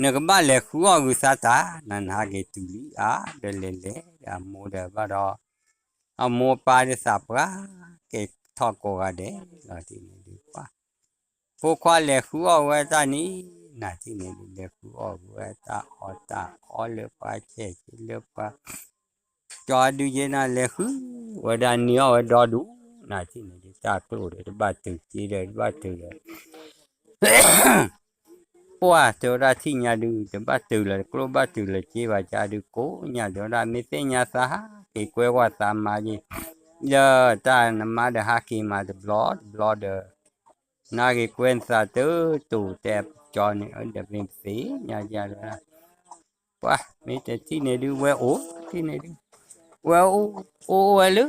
နကဘၣ်လဲၤဃုအီၣ်ဂုာ်သးတၢ် နနဟးက့ၤတုၤလံ အါ ဒီးလဲၤလဲၤ အမိၢ်ဒီးဘၣ်ဒီး အမိၢ်ပၢ်ဒုးသးပှၢ် ကဲထီၣ်ကိးဂၤဒဲးလီၤ ထံၣ်န့ၣ်ဒုး ပှၤ ဖိခွါလဲၤဃုအီၣ်ဝဲတၢ်န့ၣ် နၤ ထံၣ်န့ၣ်ဒုး လဲၤဃုအီၣ်ဝဲတၢ်အီၣ်တၢ်အီလၢပှၤဆဲးက့လၢပှၤ ကၠီဒုးယဲနၤ လဲၤဃုဝဲဒၣ်န့ၢ်အီၣ်ဝဲဒီဒူၣ် နၤ ထံၣ်န့ၣ်ဒုး တၢ်ကျိၣ်ဒီး တဘၣ်တုာ်က့ဒီး တဘၣ်တုာ်ဒီး ပှၤတဲဝဲဒၣ်ထံၣ်ညါဒုး တဘၣ်တုာ်လၢၤ တကျိၣ်ဘၣ်တုာ်လၢၤက့ဘၣ် ကၠီဒုးကိးညါ တဲဝဲဒၣ် မ့ၢ်သ့ၣ်ညါသးဟးက့ၤကွဲကွၢ်သးမါက့ၤ လၢတၢ်နမါဒီးဟးက့ၤမးတဘျီတဘျီဒီး နဟးက့ၤကွဲနသးတတိာ်တဲကၠီန့ၣ် ဒီးမ့ၢ်ပသ့ၣ်ညါယၤဒီး ပှၤမ့ၢ်တထံၣ်န့ၣ်ဒုး ဝဲအိၣ်ထံၣ်န့ၣ်ဒုး ဝဲအိၣ်အိၣ်ဝဲလၢ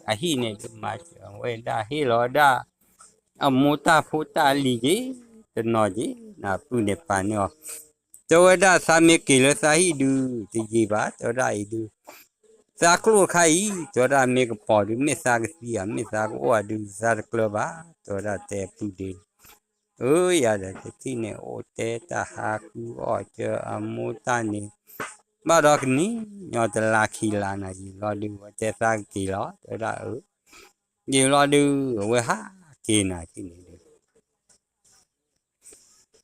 အဟံၣ်န့ၣ်ဒုး မၤစၢၤဝဲဒၣ်ဟ့ၣ်လီၤဝဲဒၣ် အမိၢ်တၢ်ဖိတၢ်လံၤက့ၤ တနီၤက့ၤ နပုၢ်န့ၣ်ပာ်န့ၢ်အီၤ တဲဝဲဒၣ်သးမ့ၢ်က့ၤလၢသးဟံၣ်ဒုး တယံာ်ဘၣ် တဲဝဲဒၣ်အံၤဒုး သးကျိၣ်တခါအံၤ တဲဝဲဒၣ်မ့ၢ်ကပီၤဒုး မ့ၢ်သးကသံဧါ မ့ၢ်သးကအိၣ်ဧါဒုး သးတကျၢၤဘၣ် တဲဝဲဒၣ်တဲပုၢ်ဒ့ အၢ ယၤဒီးတထံၣ်န့ၣ် အိၣ်တဲတၢ်ဟးဃုအီၣ်ကၢအမိၢ်တၢ်န့ၣ် ဘၣ်ဒီးကနံၤညီတလါခံလါနၤ ယံာ်ဘျီဒုး အဝဲတဲသးကက့ၤလီၤ တဲဝဲဒၣ်အၢ ယံာ်ဘျီဒုး အဝဲဟးက့ၤနၤထံၣ်န့ၣ်ဒုး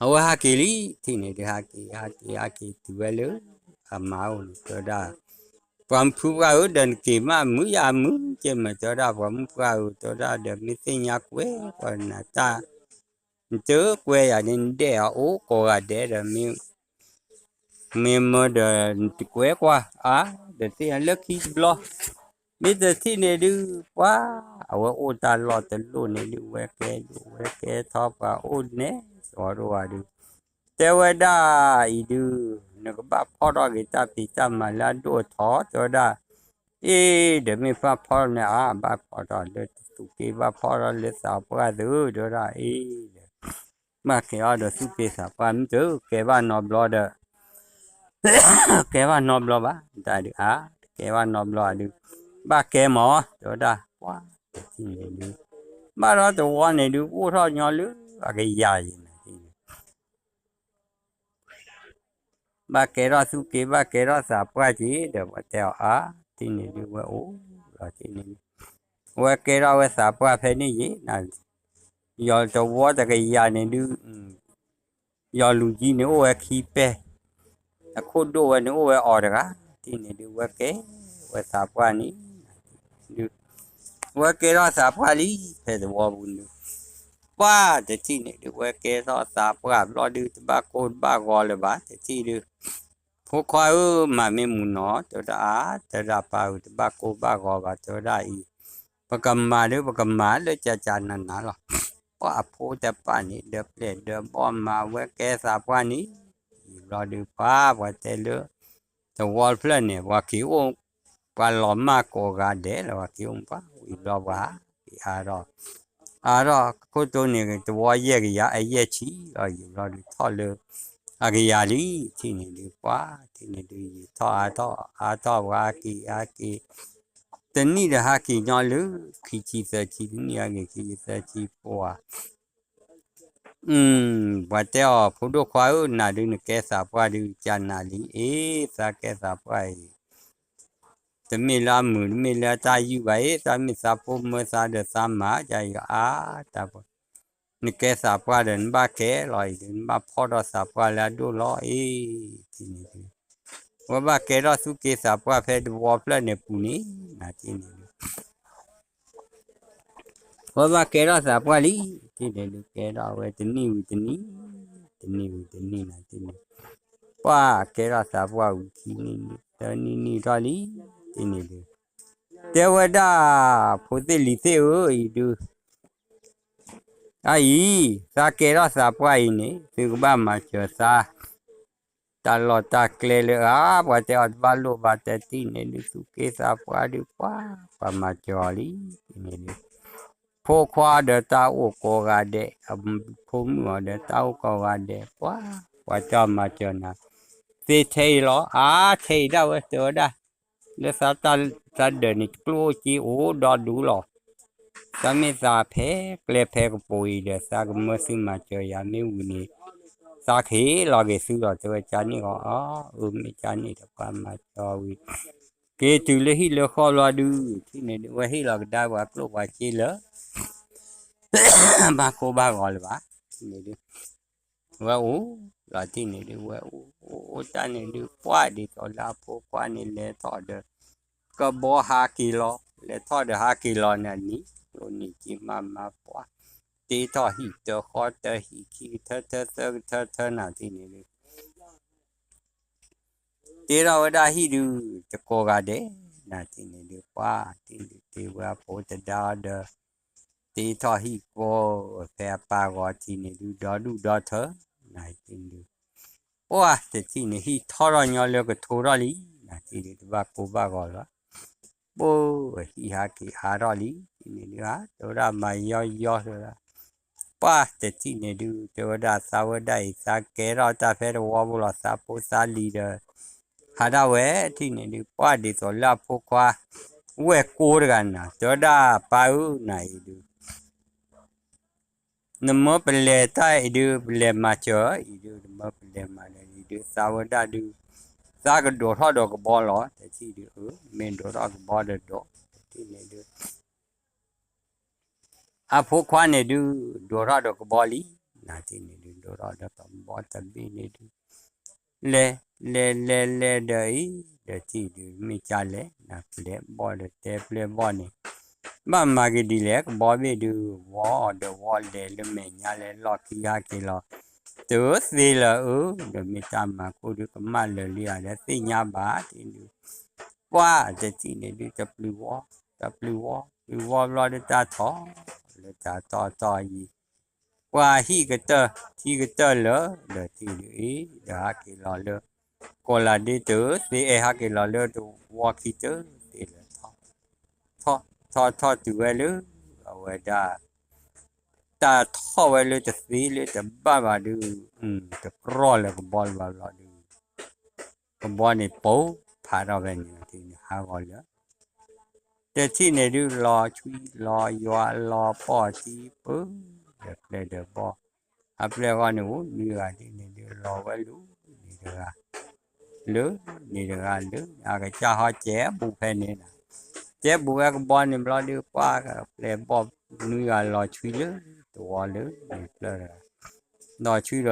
အဝဲဟးက့ၤလံ ထံၣ်န့ၣ်ဒုး ဟးက့ၤ ဟးက့ၤ ဟးက့ၤတုၤဝဲလၢ အမါအိၣ်န့ၣ် တဲဝဲဒၣ် ပှၤမုၣ်ဖုပှၢ်ဧၢ ဒီးနက့ၤမးမုာ်ယၤမုာ် ကဲမး တဲဝဲဒၣ် ပှၤမုၣ်ပှၢ်ဧၢ တဲဝဲဒၣ် ဒီးမ့ၢ်သ့ၣ်ညါကွဲးပှၤနၤတၢ် နတကွဲးယၤန့ၣ် နဒဲးအီၤအိၣ်ကိးဂၤဒဲးဒီး မ့ၢ် မ့ၢ်မၢဒီးနတကွဲးကွၢ် အါ ဒီးသ့ၣ်ညါလၢခံတဘျီ မ့ၢ်တထံၣ်န့ၣ်ဒုး ပှၤ အဝဲအိၣ်တၢ်လီၢ်တလိၣ်န့ၣ်ဒုး ဝဲကဲဒိၣ် ဝဲကဲထီၣ်ပှၤအိၣ်နဲၣ် သဝီဒိၣ်ဝဲဒုး တဲဝဲဒၣ်အံၤဒုး နကဘၣ်ဖီၣ်ထီၣ်က့ၤတၢ်ဖံးတၢ်မၤလၢအဒိၣ်အထီ တဲဝဲဒၣ် အ့ ဒီးမ့ၢ်ဘၣ်ဖီၣ်န့ၣ် အါ ဘၣ်ဖီၣ်ထီၣ်လၢသူၣ်က့ ဘၣ်ဖီၣ်ထီၣ်လၢသးပှၢ်သု တဲဝဲဒၣ်အ့ ဒီး ဘၣ်ကဲအီၤဒီးသူၣ်က့သးပှၢ် မ့ၢ်တကဲဘၣ်နီတဘျီဒီး ကဲဘၣ်နီတဘျီဘၣ် တၢ်ဒုးအါ တကဲဘၣ်နီတဘျီဒုး ဘၣ်ကဲမး တဲဝဲဒၣ် ပှၤတထံၣ်န့ၣ်ဒုး ဘၣ်ဒီးသဝီန့ၣ်ဒုး အိၣ်ထီၣ်ညီလၢအကယၤယံၤန့ၣ် ဘၣ်ကဲထီၣ်သူၣ်က့ ဘၣ်ကဲထီၣ်သးပှၢ်က့ၤ ဒီးပှၤတဲအီၤအါ ထံၣ်န့ၣ်ဒုး ဝဲအိၣ်လီၤထံၣ်န့ၣ်ဒုး ဝဲကဲထီၣ်ဝဲသးပှၢ်ဖဲန့ၣ်ယံၤ ယီၤသဝီတကယၤန့ၣ်ဒုး ယီၤလူၤကံန့ၣ်အိၣ်ဝဲခံပဲၢ် အခိၣ်ဒိၣ်ဝဲန့ၣ်အိၣ်ဝဲအီၤတဂၤ ထံၣ်န့ၣ်ဒုး ဝဲကဲဝဲသးပှၢ်န့ၣ် ဒုး ဝဲကဲထီၣ်သးပှၢ်လံ ဖဲသဝီပူၤန့ၣ်ဒုး ပှၤတထံၣ်န့ၣ်ဒုး ဝဲကဲထီၣ်သးပှၢ်ဘျီဒုး တဘၣ်ကိၢ်တဘၣ်ဂီၤလၢၤဘၣ် တထံၣ်ဒုး ဖိခွါဧၢ မၤမ့ၢ်မူနီၤ တဲဝဲဒၣ်အါ တဲဝဲဒၣ်ပၢ်ဧၢ တဘၣ်ကိၢ်ဘၣ်ဂီၤဘၣ် တဲဝဲဒၣ်အံၤ ပကမၤဒုး ပကမၤလၢကကနးနးလီၤ ပှၤအဖိတပၢ်န့ၣ် ဒၢးပျဲၢ်ဒၢးဘီၣ်မၤဝဲကဲသးပှၢ်န့ၣ် ယံာ်ဘျီဒုး ပှၤ ပှၤတဲလၢ သဝီတဖျၢၣ်န့ၣ် ပှၤက့ၤအိၣ် ပှၤလီၤမၢ်ကိးဂၤဒဲးလၢပှၤက့ၤအိၣ်ပှၤ ဝံၤဘျီပှၤ က့ၤအါထီၣ် အါထီၣ်ခိၣ်တိန့ၣ် သဝီယဲၢ်ကယၤ အယဲၢ်ဆံလီၤ ယံာ်ဘျီဒုးထီၣ်လၢ အကယၤလံ ထံၣ်န့ၣ်ဒုး ပှၤ ထံၣ်န့ၣ်ဒုး ယံာ်ထီၣ်အါထီၣ် အါထီၣ်ပှၤဟးက့ၤဟးက့ၤ တနံၣ်ဒီးဟးက့ၤညီလၢ ခံဆံသၢဆံ တနံၣ်ဟးက့ၤခံဆံသၢဆံပှၤ ပှၤတဲအီၤ ဖိဒိၣ်ခွါဧၢ နၤဒုးနကဲသးပှၢ်ဒုး ကနးလံ အ့ သးကဲသးပှၢ်အံၤ တမ့ၢ်လၢအမုာ် တမ့ၢ်လၢအတၢ်ယုၢ်ဘၣ်အ့ သးမ့ၢ်သးဖိမၢသးဒီးသးမၤ ကယအါ တၢ်ပှၤ နကဲသးပှၢ်ဒီး နဘၣ်ကဲလီၤအံၤဒုး နဘၣ်ဖီၣ်ထီၣ်သးပှၢ်လၢအဒိၣ်လီၤအ့ ထံၣ်န့ၣ်ဒုး ဝဲဘၣ်ကဲထီၣ်သူၣ်က့သးပှၢ်ဖဲသဝီဖျၢၣ်န့ၣ်ပူၤန့ၣ် နၤထံၣ်န့ၣ်ဒုး ဝဲဘၣ်ကဲထီၣ်သးပှၢ်လံ ထံၣ်န့ၣ်ဒုး ကဲထီၣ်ဝဲတနံၣ်ဝံၤတနံၣ် တနံၣ်ဝံၤတနံၣ်နၤထံၣ်န့ၣ် ပှၤကဲထီၣ်သးပှၢ်ဝံၤခံနံၣ်နံၣ် သၢနံၣ်နံၣ်ထီၣ်လံ ထံၣ်န့ၣ်ဒုး တဲဝဲဒၣ် ဖိသ့ၣ်လံၤသ့ၣ်ဧၢ အံၤဒုး အအံၤ သးကဲထီၣ်သးပှၢ်အံၤန့ၣ် သုကဘၣ်မၤစၢၤသး တၢ်လီၢ်တၢ်ကျဲလၢအါ ပှၤတဲအီၤတဘၣ်လိၣ်ဘၣ်တဲထံၣ်န့ၣ်ဒုး သူၣ်က့သးပှၢ်ဒုးပှၤ ပှၤမၤစၢၤအီၤလံန့ၣ်ဒုး ဖိခွါဒီးတၢ်အိၣ်ကိးဂၤဒဲး အဖိမုၣ်အီၤဒီးတၢ်အိၣ်ကိးဂၤဒဲး ပှၤ ပှၤတဲအီၤမၤစၢၤနၤ သ့ထဲအံၤလီၤ အါ ထဲအံၤဒၣ်ဝဲတဲဝဲဒၣ် လၢသးတၢ်ဒၢးန့ၣ် ကျိၣ်အိၣ်စ့အိၣ်ဒီဒူလီၤ သးမ့ၢ်သးဖဲကျဲဖဲကပူၤအံၤဒီး သးကမၢသုမၤစၢၤယၤမ့ၢ်ဝံၤန့ၣ် သးကဟ့ၣ်လီၤက့ၤသုလီၤ တဲဝဲကန့ၣ်ဂီၤ အၢ မ့ၢ်ကန့ၣ်ဒီးပှၤမၤစၢၤဝံၤ က့ၤတုၤလၢဟံၣ်လၢဃီဘျီဒုး ထံၣ်န့ၣ်ဒုး ဝဲဟ့ၣ်လီၤကဒါပှၤကျိၣ်ပှၤစ့လၢ ဘၣ်ကိၢ်ဘၣ်ဂီၤလၢၤဘၣ် ထံၣ်န့ၣ်ဒုး ဝဲအိၣ်လီၤ ထံၣ်န့ၣ်ဒုး ဝဲအိၣ်အိၣ်အိၣ်တၢ်န့ၣ်ဒုး ပှၢ်ဒ်သိးလၢအဖိခွါန့ၣ် လဲၤထီၣ်ဒီး ကဘီဟးက့ၤလီၤ လဲၤထီၣ်ဒီးဟးက့ၤလီၤန့ၣ် နံၤ အိၣ်နံၤက့ၤမၤမၤပှၢ် တ့ထီၣ်ဟံၣ်တဃီတဟံၣ် ခံကထၢထၢသၢကထၢထၢနၤထံၣ်န့ၣ်ဒုး တ့ထီၣ်ဝဲဒၣ်ဟံၣ်ဒုး တကိးဂၤဒဲး နၤထံၣ်န့ၣ်ဒုး ပှၢ် ထံၣ်န့ၣ်ဒုးတ့ဝဲအဖိတဒါအီၤဒီး တ့ထီၣ်ဟံၣ်ကိးဖဲအပၢ်ဂီၤထံၣ်န့ၣ်ဒုး ဒီဒူၣ်ဒီထၢ နၤထံၣ်န့ၣ်ဒုး ပှၢ်တထံၣ်န့ၣ် ဟံၣ်ထီၣ်ထီၣ်ညီလၢကထိထီၣ်လံ နၤထံၣ်ဒုး တဘၣ်ကိၢ်ဘၣ်ဂီၤလီၤ ပှၢ်ဟံၣ်ဟးက့ၤအါထီၣ်လံ ထံၣ်န့ၣ်ဒုး တဲဝဲဒၣ်မၤယီယီလၢ ပှၢ်တထံၣ်န့ၣ်ဒုး တဲဝဲဒၣ်သးဝဲဒၣ်အံၤ သးကဲထီၣ်တၢ်ဖဲတဝီပူၤလီၤ သးဖိသးလံၤဒီး ဟးဒၣ်ဝဲ ထံၣ်န့ၣ်ဒုး ပှၢ်ဒ်သိးလၢအဖိခွါ ဝဲၢ်ကိတဂၤနၤ တဲဝဲဒၣ်ပၢ်ဧၢ နၤအံၤဒုး နမၢပလဲၤတၢ်အံၤဒုး ပလဲၤမၤစၢၤအံၤဒုး နမၢပလဲၤမၤဒီးအံၤဒုး သးဝဲဒၣ်ဒုး သးကဒိးထီၣ်ဒီးကဘီလီၤ. တထံၣ်ဒုး အၢ မ့ၢ်ဒိးထီၣ်ကဘီဒီးဒိး, တထံၣ်န့ၣ်ဒုး အဖိခွါန့ၣ်ဒုး ဒိးထီၣ်ဒီးကဘီလံ, နတထံၣ်န့ၣ်ဒုး ဒိးထီၣ်ဒီးကဘီတဘ့ၣ်န့ၣ်ဒုး လဲၤ လဲၤ လဲၤ လဲၤဒီးအံၤ ဒီးထံၣ်ဒုး မ့ၢ်ကၢ်လဲၣ် နပျဲၢ်ဘီၣ်ဒီးတဲပျဲၢ်ဘီၣ်န့ၣ် ဘၣ်မၤက့ၤဒ်လဲၣ် ကဘီဘ့ၣ်ဒုး ဝီဒီးဝီလဲၤလၢမဲာ်ညါလဲၤလီၢ်ခံဟးက့ၤလီၤ တသ့လၢၤဧၢ, ဒီးမ့ၢ်တၢ်မၤခိၣ်ဒုး ကမၣ်လၢာ်လံဧါ ဒီးသ့ၣ်ညါဘၣ်တ့ၢ်ဒုး ပှၢ်တထံၣ်န့ၣ်ဒုး တပျုၤဝီ တပျုၤဝီ ပျုၤဝီဘျီဒုး တၢ်ထီၣ်လၢတၢ်တီတီအယံၤ ပှၢ်ဟံၣ်ကတၢၢ် ထံကတၢၢ်လၢာ် ဒီးထံၣ်ဒုးအံၤ ဒီးဟးက့ၤလီၤလၢ ကီၢ်လၤဒ့တသ့ အဲၣ်ဟးက့ၤလီၤလၢတဝီခံတသ့လၢာ် ထီၣ် ထီၣ် ထီၣ်တုၤဝဲလၢ အဝဲဒၣ် တၢ်ထီၣ်ဝဲလၢတသ့လၢတဘၣ်ဘၣ်ဒုး တကြီၢ်လၢကဘီလၢၤဘၣ်ဘျီဒုး ကဘီန့ၣ်ပိာ်ဖးထီၣ်ဖဲန့ၣ် ဟးဂီၤလၢာ် တထံၣ်န့ၣ်ဒုး လီၤဆွံလီၤယွၤလီၤပီၢ်တံၢ်ပၢၢ် ဒီးပျဲၢ်ဒီးဘီၣ် အပျဲၢ်ဂီၢ်န့ၣ် အိၣ်နွံဂၤဒ်န့ၣ်ဒုး လီၤဝဲလၢန့ၣ်တဂၤ လၢန့ၣ်တဂၤလၢ အကစၢ်ဟီကဲဘူးဖဲန့ၣ်လီၤ ကဲဘူးဝဲကဘီန့ၣ်ဘျီဒုး ပှၢ်ပျဲၢ်ဘီၣ်နွံဂၤလီၤဆွံလၢတဝီလၢန့ၣ်ဖျၢၣ်တဂၤ လီၤဆွံဒီးလၢတ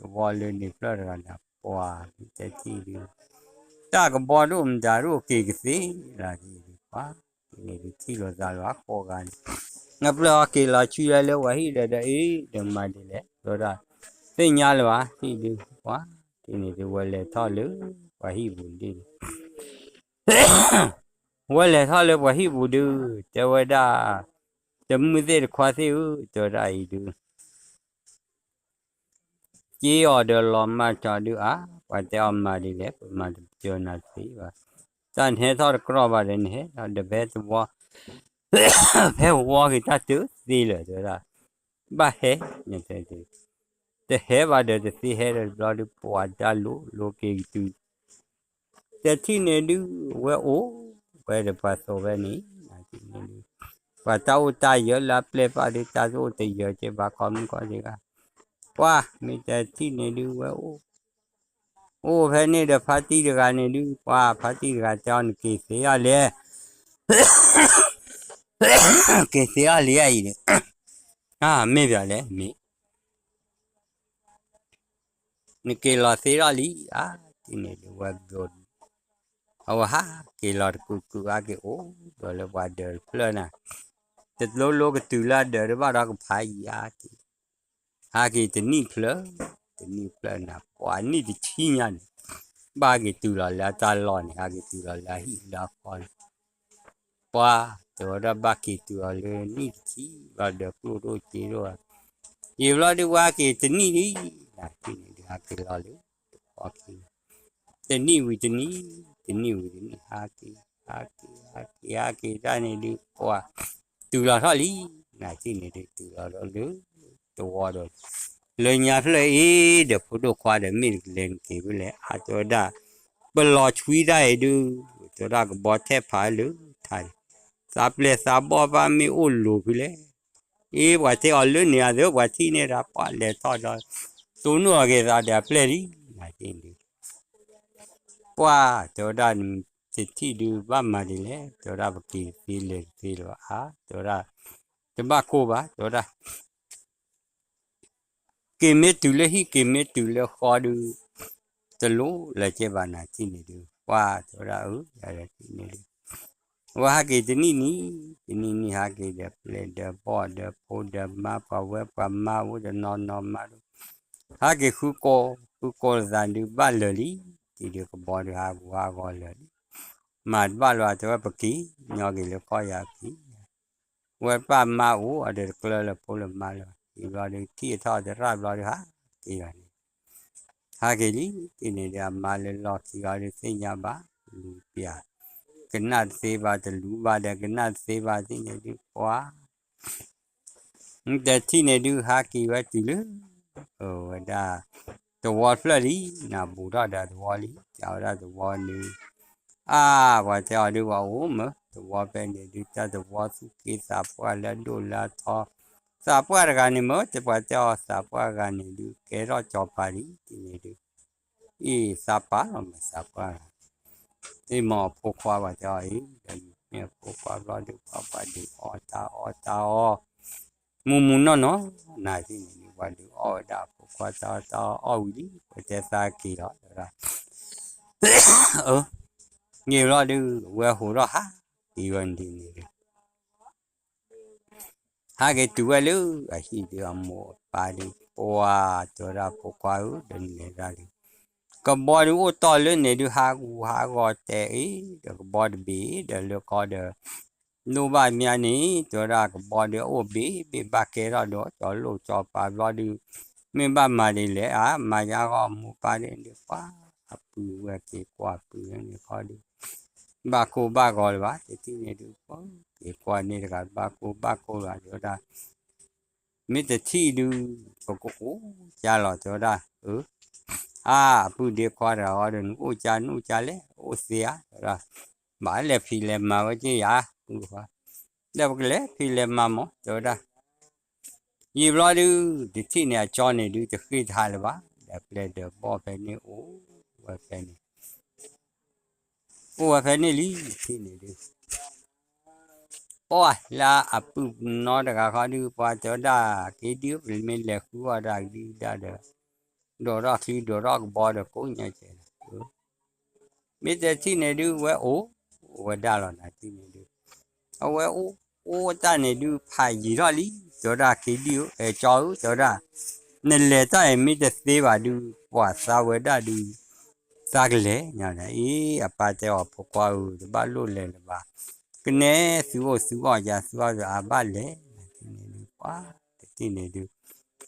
ဝီလၢန့ၣ်ဖျၢၣ်တဂၤန့ၣ် ပှၤမ့ၢ်တဲထံၣ်ဒုး တၢ်ကဘီဒိၣ်မတၤဒိၣ်က့ၤကသ့လၢဒုး ပှၤန့ၣ်ဒုးထံၣ်လိာ်သးလီၤအကိးဂၤန့ၣ် နပျဲၢ်အီၤက့ၤလီၤဆွံလၢလၢပှၤဟံၣ်ဒီးဒီးအ့ၣ် ဒီးမၤဒ်လဲၣ် တဲဝဲဒၣ် သ့ၣ်ညါလၢၤဘၣ် ထံၣ်ဒုး ပှၤတ့ၢ်န့ၣ်ဒုး ဝဲလဲၤထီၣ်လၢပှၤဟံၣ်ပူၤဒ်န့ၣ် ဝဲလဲၤထီၣ်လၢပှၤဟံၣ်ပူၤဒုး တဲဝဲဒၣ် တမုၢ်သ့ၣ်တခွါသ့ၣ်ဧၢ တဲဝဲဒၣ်အံၤဒုး က့ၤအီၤဒီးလီၤမၢ်ထီၣ်ဒုးအါ ပှၤတဲအီၤမၤဒ်လဲၣ် ပမၤတပၢၤနၤတသ့ဘၣ် တၢ်နဟဲထီၣ်တကြီၢ်ဘၣ်ဒီးနဟဲထီၣ်ဒီးဖဲသဝီ ဖဲဝီက့ၤတၢ်တသ့လၢၤ တဲဝဲဒၣ် ဘၣ်ဟဲ တဟဲဘၣ်ဒီးတသ့ဟဲဒီးတဘျီဒုး ပှၤတၢ်လိၤလိၤက့ၤကတုၤ တထံၣ်န့ၣ်ဒုး ဝဲအိၣ်ဝဲဒီးပှၤသိးဝဲန့ၣ် ပှၤတၢ်အိၣ်တၢ်ယၢၤလၢအပျဲၢ်ပၢ်ဒုး တၢ်တအိၣ်တယၢၤက့ၤဘၣ် ခီမုၢ်ခီၣ်ဒုးဂၤ ပှၤမ့ၢ်တထံၣ်န့ၣ်ဒုး ဝဲအိၣ် အိၣ်ဖဲန့ၣ်ဒီးဖါတံၢ်တဂၤန့ၣ်ဒုး ပှၤဖါတံၢ်တဂၤတဲအီၤ နက့ၤသ့အီၤလဲၣ် က့ၤသ့အီၤလံအံၤဒီး မ့ၢ်ပၠးလဲၣ် မ့ၢ် နက့ၤလီၤသ့ထီၣ်လံဧါ တ့ၢ်န့ၣ်ဒုးဝဲဘျိ အဝဲဟးက့ၤလီၤတကုာ်ကုာ် ဟးက့ၤအိၣ်ဒီးလၢပှၤဒၢးတဖျၢၣ်နၤ တလိၤလိၤကတုၤလၢအဒၢးတဘၣ်ဒီးကဖးယံၤဧါက့ၤ ဟးက့ၤတနံၣ်ဖျၢၣ် တနံၣ်ဖျၢၣ်နၤ ပှၤနံၣ်တဆံညါန့ၣ် ဘၣ်က့ၤတုၤလီၤလၢအတၢ်လီၢ်န့ၣ် ဟးက့ၤတုၤလီၤလၢအဟံၣ်လၢအဃီန့ၣ် ပှၤတဲဝဲဒၣ်ဘၣ်က့ၤတုၤအီၤလၢနံၣ်တဆံ ဘၣ်ဒၢးကျိၣ်ဒိၣ်စ့ဒိၣ်ဧါ ယံာ်ဘျီဒုးပှၤဟးက့ၤတနံၣ်လံ နၤတ့ၢ်န့ၣ်ဒုးဟးက့ၤလီၤလၢတခီခံ တနံၣ်ဝံၤတနံၣ် တနံၣ်ဝံၤတနံၣ် ဟးက့ၤ ဟးက့ၤ ဟးက့ၤ ဟးက့ၤဒၣ်န့ၣ်ဒုး ပှၤတုၤလီၤထီၣ်လံ နၤတ့ၢ်န့ၣ်ဒုးတုၤလီၤဒီးလၢ တဝီဒီး လၢညါဖျၢၣ်အံၤဒီးဖိဒိၣ်ခွါဒီးမ့ၢ်တကလဲၤနက့ၤဖဲလဲၣ် အါတဲဝဲဒၣ် ပလီၤဆွံတၢ်အံၤဒုး တဲဝဲဒၣ်ကဘီထဲဖးလၢထးန့ၣ် သးပျဲၢ်သးဘီၣ်ဘၣ်မ့ၢ်အိၣ်လိၤဖဲလဲၣ် အ့ ပှၤတဲအီၤလၢန့ၣ်အသး ပှၤထံၣ်န့ၢ်ဒၣ် ပှၤလဲၤထီၣ်ဒီး တိၢ်နီၣ်အီၤက့ၤသးဒီးအပျဲၢ်လံ နၤတ့ၢ်န့ၣ်ဒုး ပှၤတဲဝဲဒၣ် တထံၣ်ဒုးဘၣ်မၤဒ်လဲၣ် တဲဝဲဒၣ်ပက့ၤသ့လဲၤတသ့လၢၤဘၣ်ဧါ တဲဝဲဒၣ် တဘၣ်ကိၢ်ဘၣ် တဲဝဲဒၣ် က့ၤမ့ၢ်တုၤလၢဟံၣ်က့ၤမ့ၢ်တုၤလၢဃီဒုး တလိၣ်လၢၤကဲဘၣ်နၤတ့ၢ်န့ၣ်ဒုး ပှၤတဲဝဲဒၣ်အၢ ယၤဒီးတ့ၢ်န့ၣ်ဒုး ဝဲဟးက့ၤတနံၣ်နံၣ် တနံၣ်နံၣ်ဟးက့ၤဒီးပျဲၢ်ဒီးဘီၣ်ဒီးဖိဒီးမါ ပှၤဝဲပှၤမါအိၣ်ဒီးနီၢ်နီၢ်မါဒုး ဟးက့ၤဃုကိး ဃုကိးလိာ်သးဒုးဘၣ်လၢာ်လံ တ့ၢ်ဒုးကဘီဒုးဟးဂူာ်ဟးဂီၤလၢာ်လံ မၤတဘၣ်လၢၤ တဲဝဲပက့ၤညီက့ၤလၢကီၢ်ယၤက့ၤ ဝဲပၢ်မါအိၣ်အဒီးတကျၢလၢဖိလၢမါလၢၤဘၣ် အံၤဘျီဒုးထံၣ်အထီၣ်သရၣ်ဘျီဒုးဟးက့ၤဂၤန့ၣ် ဟးက့ၤလံ တ့ၢ်န့ၣ်ဒီးအမါလၢလီၢ်ခံဂၤဒုးသ့ၣ်ညါဘၣ် လူၤပျၢ် ကနၣ်တသ့ဘၣ် တလူၤဘၣ်ဒီးကနၣ်တသ့ဘၣ် သ့ၣ်ညါဒုးပှၤ တထံၣ်န့ၣ်ဒုးဟးက့ၤဝဲတုၤလၢ အဝဲဒၣ် တဝီဖျၢၣ်လံ နဘူးထီၣ်ဒီးတဝီလံ ကဝဲဒၣ်တဝီန့ၣ် အါ ပှၤတဲအီၤဒုးပှၤအိၣ်မး တဝီဖဲန့ၣ်ဒုး တၢ်တဝီသူၣ်က့သးပှၢ်လၢအဒိၣ်လၢအထီ သးပှၢ်တဂၤန့ၣ်မး ပှၤတဲအီၤသးပှၢ်တဂၤန့ၣ်ဒုး ကဲထီၣ်စီၤပၤလံ တ့ၢ်န့ၣ်ဒုး အ့ၣ်သးပာ်လီၤမ့ၢ်သးပှၢ်လီၤ, အ့ၣ်မ့ၢ်အဖိခွါဘၣ်တဲအီၤအံၤ ဒီးမ့ၢ်အဖိခွါဘျီဒုး ပှၤဘၣ်ဒုးအီၣ်တၢ်အီၣ်တၢ်အီၣ် မုၢ်မုၢ်နီၢ်နီၢ် နၤတထံၣ်န့ၣ်ဒုး ပှၤဒုးအီၣ်ဝဲဒၣ်အဖိခွါတၢ်အီၣ်တၢ်အီၣ်ဝံၤလံ ပတဲသးက့ၤလီၤ တဲဝဲဒၣ် အ န့ၣ်ဘျီဒုး ဝဲဟိးထီၣ်ဟးက့ၤဝဲဒၣ်န့ၣ်ဒုး ဟးက့ၤတုၤဝဲလၢအဟံၣ်ဒုး အမိၢ်အပၢ်ဒုး ပှၤတဲဝဲဒၣ်ဖိခွါဧၢ ဒီးနလဲၤဒၣ်ဒုး ကဘီဒုးအိၣ်တီၢ်လၢန့ၣ်ဒုး ဟးဂူာ်ဟးဂီၤတဲအံၤ ဒီးကဘီတဘ့ၣ်ဒီးလၢခီဒီး ဒိၣ်ဘၣ်မးန့ၣ် တဲဝဲဒၣ်ကဘီဒုးအိၣ်ဘ့ၣ်ဘ့ၣ် ဘၣ်ကဲထီၣ်ဒီး ကၠီလိၣ်ကၠီပၤဘျီဒုး မ့ၢ်ဘၣ်မၤဒ်လဲၣ်ဧါ မၤယါဂီၢ်မိၢ်ပၢ်ဒ်န့ၣ်ဒုး ပှၤအပုၢ်ဝဲၢ်က့ၤကွၢ်ပုၢ်ဝဲန့ၣ်ခီဒုး ဘၣ်ကိၢ်ဘၣ်ဂီၤလၢၤဘၣ် တထံၣ်န့ၣ်ဒုး က့ၤကွၢ်န့ၢ်တဂၤ ဘၣ်ကိၢ်ဘၣ်ဂီၤလၢၤဘၣ် တဲဝဲဒၣ် မ့ၢ်တထံၣ်ဒုး ပကအိၣ်ကၢလီၤ တဲဝဲဒၣ် အၢ အါ အပုၢ်ဒ့ခွါတဂၤဃီဒီး နအိၣ်ကၢနအိၣ်ကၢလဲၣ် အိၣ်သ့ဧါ တဲဝဲဒၣ် ဘၣ်လဲၤဖံးလဲၤမၤဝဲက့ၤယၤ အပုၢ်ခွါ ဒီးပကလဲၤဖံးလဲၤမၤမး တဲဝဲဒၣ် ယံာ်ဘျီဒုး တထံၣ်န့ၣ်အကၠီန့ၣ်ဒုး တဃ့ၢ်တဟးလၢၤဘၣ် ဒီးပျဲၢ်ဒီးဘီၣ်ဖဲန့ၣ်အိၣ်ဝဲဖဲန့ၣ် အိၣ်ဝဲဖဲန့ၣ်လံ တထံၣ်န့ၣ်ဒုး ပှၤလၢအပုၢ်နီတဂၤဃီဒုး ပှၤတဲဝဲဒၣ် က့ၤဒုး ပမ့ၢ်လဲၤဃုအီၣ်ဒၣ်ကဒုဒၣ်ဒီး ဒိးထီၣ်ချံဒိးထီၣ်ကဘီဒီးကိးညါကဲး မ့ၢ်တထံၣ်န့ၣ်ဒုး ဝဲအိၣ်ဝဲဒၣ်လီၤ နၤတထံၣ်န့ၣ်ဒုး အဝဲအိၣ်အိၣ်တၢ်န့ၣ်ဒုး ဖးယံာ်ထီၣ်လံ တဲဝဲဒၣ် က့ၤဒုး အဲ ကၠီဧၢ တဲဝဲဒၣ် နလဲၤတၢ်အံၤမ့ၢ်တသ့ဘၣ်ဒုး ပှၤသးဝဲဒၣ်ဒုး သးကလဲၤညါန့ၣ် အ့ အပၢ်တဲအီၤ ဖိခွါဧၢ တဘၣ်လိၣ်လဲၤလၢၤဘၣ် ကနဲသုအိၣ်သုအီၣ်ယၤသုအီၣ်အဘၣ်လဲၤ နၤတထံၣ်န့ၣ်ဒုး ပှၤတထံၣ်န့ၣ်ဒုး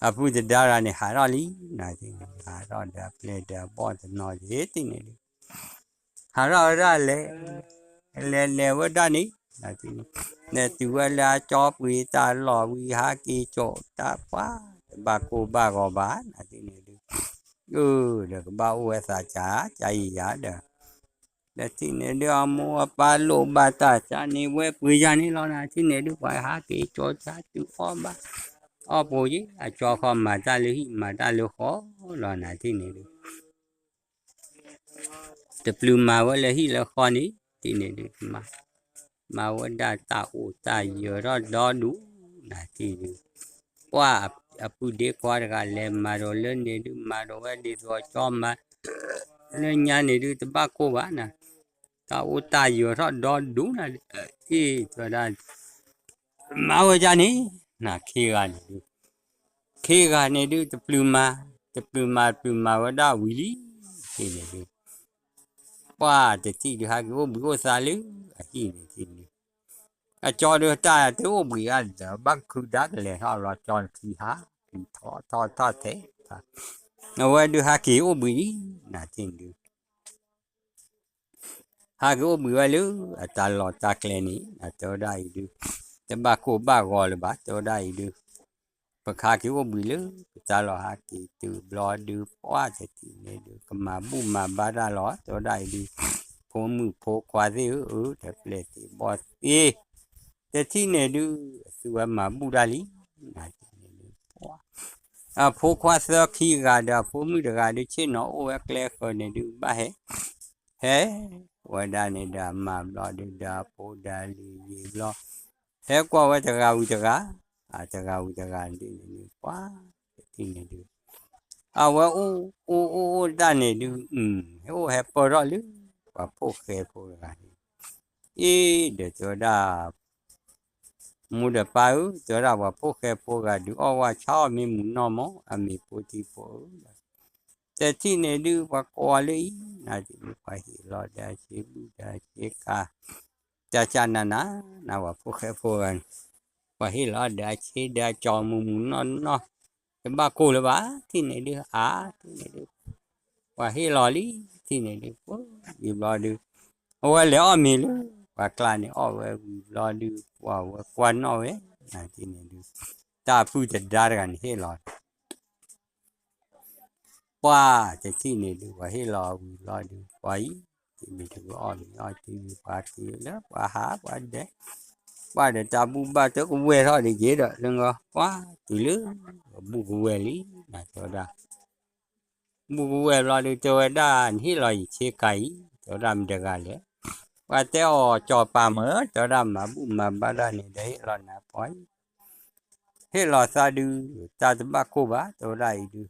အပုၢ်တဒါတဂၤန့ၣ် ဟးထီၣ်လံ နၤတထံၣ်န့ၣ် ဟးထီၣ်ဒီးအပျဲၢ်ဒီးအဘီၣ်တနီၤက့ၤ တထံၣ်န့ၣ်ဒုး ဟးထီၣ်ဝဲဒၣ်လဲၤ လဲၤလဲၤဝဲဒၣ်န့ၣ် နၤတထံၣ်န့ၣ် လဲၤတုၤဝဲလၢအကၠီပှ့ၤတၢ်လီၢ်ဝံၤ ဟးက့ၤကၠီတၢ်ပှၤ တဘၣ်ကိၢ်ဘၣ်ဂီၤဘၣ် နၤတထံၣ်န့ၣ်ဒုး အၢ ဒီးကဘၣ်အိၣ်ဝဲသးကၢ်ကၢ်ယံာ်ယၤဒီး နၤတထံၣ်န့ၣ်ဒုး အမိၢ်အပၢ်လိၣ်ဘၣ်တၢ်ကၢ်န့ၣ် ဝဲပှ့ၤယၤန့ၣ်လီၤ နၤတထံၣ်န့ၣ်ဒုး ပှၤဟးက့ၤကၠီတၢ်တုၤအီၣ်ဘၣ် အီၣ်ပိာ်ယံၤ အကၠီဃီမၤတၢ်လၢဟံၣ်မၤတၢ်လၢဃီလီၤ နၤတထံၣ်န့ၣ်ဒုး တပျုၤမၤဝဲလၢဟံၣ်လၢဃီန့ၣ် တထံၣ်န့ၣ်ဒုး မၤဝဲဒၣ်တၢ်အိၣ်တၢ်ယၢၤထီၣ်ဒီဒူၣ် နၤတထံၣ်ဒုး ပှၤအပုၢ်ဒ့ခွါတဂၤလဲၤမၤဒီးလၢန့ၣ်ဒုး မၤဒီးဝဲဒ်သိးကၠီမၤ လၢညါန့ၣ်ဒုး တဘၣ်ကိၢ်ဘၣ်နၤ တၢ်အိၣ်တၢ်ယၢၤထီၣ်ဒီဒူၣ်နၤ အ့ တဲဝဲဒၣ် မၤဝဲဒၣ်န့ၣ် နၤခ့ဂၤန့ၣ်ဒုး ခ့ဂၤန့ၣ်ဒုး တပျုၤမၤ တပျုၤမၤ တပျုၤမၤဝဲဒၣ်ဝံၤလံ တထံၣ်န့ၣ်ဒုး ပှၤတထံၣ်ဒုး ဟးက့ၤအိၣ်ဘှံးအိၣ်သါလၢအဟံၣ်န့ၣ်တထံၣ်န့ၣ် အကၠီဒုးတၢ်တအိၣ်ဘှံးအါဒီး ဘၣ်ခုဒါကလဲၤထီၣ်လီၤကၠီခံဟး ထီၣ်ထီၣ်ထီၣ်ထဲ အဝဲဒုးဟးက့ၤအိၣ်ဘှံးလံ နၤတထံၣ်န့ၣ်ဒုး ဟးက့ၤအိၣ်ဘှံးဝဲလၢအတၢ်လီၢ်တၢ်ကျဲန့ၣ် တဲဝဲဒၣ်အံၤဒုး တဘၣ်ကိၢ်ဘၣ်ဂီၤလၢၤဘၣ် တဲဝဲဒၣ်အံၤဒုး ပကဟးက့ၤအိၣ်ဘှံးလၢပတၢ်လီၢ် ဟးက့ၤတုၤဘျီဒုး ပှၤတထံၣ်န့ၣ်ဒုး ကမၤဘူၣ်မၤဘါတၢ်လီၤ တဲဝဲဒၣ်အံၤဒုး ဖိမုၣ်ဖိခွါသ့ၣ်ဧၢ ဒီးပျဲၢ်သ့ၣ်ဘီၣ်သ့ၣ် တထံၣ်န့ၣ်ဒုး အသုဝဲမၤဘူၣ်တၢ်လံ နၤတထံၣ်န့ၣ်ဒုး ပှၤ အဖိခွါသၢခံဂၤဒီးအဖိမုၣ်တဂၤဒုး ဆ့ၣ်နီၤအိၣ်ဝဲကျဲဃၢၤန့ၣ်ဒုး ဘၣ်ဟဲ ဟဲဝဲဒၣ်န့ၣ်ဒီး အမၤဘျီဒုး ဒီးအဖိဒီးအလံၤယံာ်ဘျီ ဟဲကွၢ်ဝဲတဂၤဝံၤတဂၤ အတဂၤဝံၤတဂၤဒ်န့ၣ်ဒုး ပှၤတထံၣ်န့ၣ်ဒုး အဝဲအိၣ်အိၣ်အိၣ်အိၣ်တၢ်န့ၣ်ဒုး ဟဲအိၣ်ဟဲပၢၢ်ထီၣ်လၢ ပှၤဖိၣ်ဃဲဖိတဂၤန့ၣ် အ့ ဒီးတဲဝဲဒၣ် မိၢ်ဒီးပၢ်ဧၢ တဲဝဲဒၣ်ပှၤဖိၣ်ဃဲဖိဂၤဒုး အီၣ်ဝဲဆါအီၣ်မ့ၢ်မုၢ်နီၢ်မး အမ့ၢ်ဖိထံဖိဧၢ တထံၣ်န့ၣ်ဒုး ပှၤကိးလၢအံၤ နၤတထံၣ်န့ၣ် ပှၤဟ့ၣ်လီၤဒီးအဆ့ဘူၣ်ဒီးအဆ့ကၤ တၢ်ကၢ်နးနး နၤပှၤဖိၣ်ဃဲဖိဂၤန့ၣ် ပှၤဟ့ၣ်လီၤဒီးအဆ့ဒီးအကၠီမုၢ်မုၢ်နီၢ်နီၢ် တဘၣ်ကိၢ်လၢၤဘၣ် တထံၣ်န့ၣ်ဒုး အါ တထံၣ်န့ၣ်ဒုး ပှၤဟ့ၣ်လီၤလံ တထံၣ်န့ၣ်ဒုး ယံာ်ဘျီဒုး အဝဲလဲၤအီၣ်မ့ၤလၢ ပှၤကျါန့ၣ် အီၣ်ဝဲဝံၤဘျီဒုး ပှၤဝဲကွၢ်နီၣ်ဝဲ နၤတထံၣ်န့ၣ်ဒုး တၢ်အပုၢ်တဒါတဂၤန့ၣ်ဟ့ၣ်လီၤ ပှၤတထံၣ်န့ၣ်ဒုး ပှၤဟ့ၣ်လီၤဝံၤဘျီဒုး ပှၤအံၤ တမ့ၢ်တကအီၣ်မ့ၤအီၣ်တမ့ၢ် ပှၤက့ၤလၢပှၤဟးပှၤဒဲး ပှၤဒီးတၢ်ဘူၣ်ဘၣ်တကဝဲၢ်ထီၣ်ဒံးက့ၤဒီး လၢပှၤတုၤလၢ အဘူၣ်ကဝဲၢ်လံ နၤတဲဝဲဒၣ် ဘူးကဝဲၢ်ဘျီဒုး တဲဝဲဒၣ် နဟ့ၣ်လီၤယဆ့ကၤအံၤ တဲဝဲဒၣ် မတၤတဂၤလဲၣ်. ပှၤတဲအီၤ စီၤပၤမ့ၢ် တဲဝဲဒၣ် မၤဘူၣ်မၤဘါတၢ်န့ၣ်ဒီး ဟ့ၣ်လီၤနၤပှၤအံၤ ဟ့ၣ်လီၤသးဒုး တၢ်တဘၣ်ကိၢ်ဘၣ် တဲဝဲဒၣ်အံၤဒုး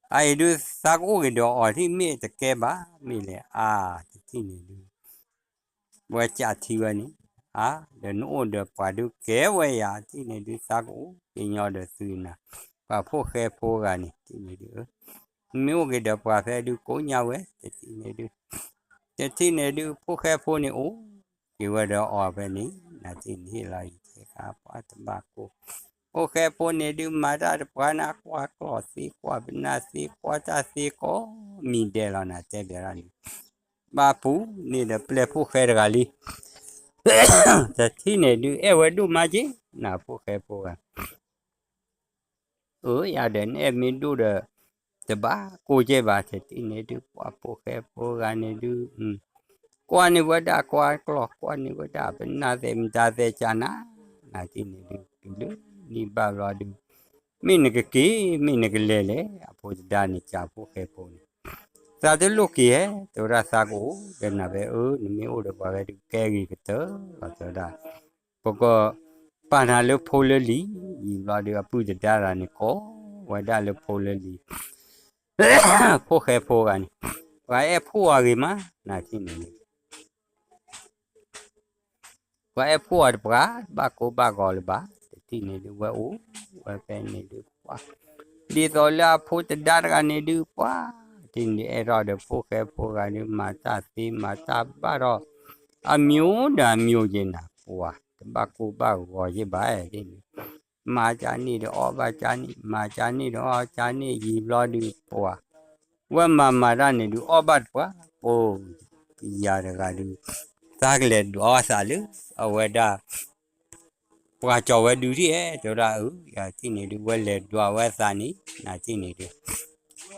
အအံၤဒုး သးကအိၣ်က့ၤဒီးအီၤထံၣ် မ့ၢ်တကဲဘၣ် မ့ၢ်လဲၣ် အါ တထံၣ်န့ၣ်ဒုး ဝဲကးထံဝဲန့ၣ် အါ ဒီးနအိၣ်ဒီးပှၤဒုးကဲဝဲယၤ တထံၣ်န့ၣ်ဒုး သးကအိၣ်က့ၤညီဒီးသုနၤ ပှၤဖိၣ်ဃဲဖိဂၤန့ၣ် တထံၣ်န့ၣ်ဒုး မ့ၢ်အိၣ်က့ၤဒီးပှၤဖဲဒုးကိးညါဝဲ တထံၣ်န့ၣ်ဒုး တထံၣ်န့ၣ်ဒုး ဖိၣ်ဃဲဖိန့ၣ်အိၣ်က့ၤဝဲဒီးအီၤဖဲန့ၣ် နၤတထံၣ်န့ၣ် ဟ့ၣ်လီၤယဆ့ကၤ ပှၤတဘၣ်ကိၢ် ဖိၣ်ဃဲဖိန့ၣ်ဒုး မၤတၢ်တပှၤနၤ ကွၢ်ကျီၣ်သ့ ကွၢ်ပနၢ်သ့ ကွၢ်တၢ်သ့ကိးမံၤဒဲးလီၤ နၤတဲဘၣ်ဒၣ်န့ၣ် ဘၣ်ပူၤန့ၣ်ဒီးပျဲၢ်ဖိၣ်ဃဲတဂၤလံ တထံၣ်န့ၣ်ဒုး အဲၣ်ဝဲဒိၣ်မးက့ၤ နၤဖိၣ်ဃဲဖိဂၤ အၢ ယၤဒီးနအဲၣ်မ့ၢ်ဒိၣ်ဒီး တဘၣ်ကိၢ်ကဲဘၣ် တထံၣ်န့ၣ်ဒုး ပှၤဖိၣ်ဃဲဖိဂၤန့ၣ်ဒုး ကွၢ်န့ၢ်ဝဲဒၣ်ကွၢ်ကျီၣ် ကွၢ်န့ၢ်ဝဲဒၣ်ပနၢ်သဲး မတၤသဲးကနၤ နၤတထံၣ်န့ၣ်ဒုး တုၤလၢနံၣ်ဘၣ်ဘျီဒုး မ့ၢ်နကက့ၤ မ့ၢ်နကလဲၤလဲၣ် အဖိတဒါန့ၣ် ကးဖိၣ်ဃဲဖိန့ၣ် သးတလိၣ်က့ၤဟဲ တဲဝဲဒၣ် သးကအိၣ်ဒီးနၤဖဲ အၢ နမ့ၢ်အိၣ်ဒီးပှၤဝဲဒုး ကဲဂ့ၤကတၢၢ်လီၤ တဲဝဲဒၣ် ပကပာ်နၤလၢဖိလၢလံၤ ယံာ်ဘျီဒုး အပုၢ်တဒါတဂၤန့ၣ် ကိးဝဲဒၣ်လၢဖိလၢလံၤ ဖိၣ်ဃဲဖိဂၤန့ၣ် ပှၤအဲၣ်ဖှိၣ်အီၤဂ့ၤမး နၤတထံၣ်န့ၣ်ဒုး ပှၤအဲၣ်ဖှိၣ်အီၤတပှၤ ဘၣ်ကိၢ်ဘၣ်ဂီၤလၢၤဘၣ် တထံၣ်န့ၣ်ဒုး ဝဲအိၣ်ဝဲဖဲန့ၣ်ဒုး ပှၤ ဒ်သိးလၢအဖိတဒါတဂၤန့ၣ်ဒုး ပှၤ တထံၣ်န့ၣ်ဒုး အဲၣ်ထီၣ်ဒီးဖိၣ်ဃဲဖိဂၤဒုး မၤတၢ်သ့ မၤတၢ်ဘၣ်ထီၣ် အမျိုးဒီးအမျိုးက့ၤနၤ ပှၤ တဘၣ်ကိၢ်ဘၣ်ဂီၤက့ၤဘၣ် တထံၣ်န့ၣ် မၤကန့ၣ်ဒီးအီၣ်ဘၣ်ကန့ၣ် မၤကန့ၣ်ဒီးအီၣ်ကန့ၣ် ယံာ်ဘျီဒုး ပှၤ ဝဲမၤမၤတၢ်န့ၣ်ဒုး အီၣ်ဘၣ်တပှၤ ပှၤ ယၤတဂၤဒုး သးကလဲၤဒွးအီၣ်သးလၢ အဝဲဒၣ် ပှၤကၠီၤဝဲဒုးထံၣ်ဧဲ တဲဝဲဒၣ် အၢ ယၤတထံၣ်န့ၣ်ဒုး ဝဲလဲၤဒွးဝဲသးန့ၣ် နၤတထံၣ်န့ၣ်ဒုး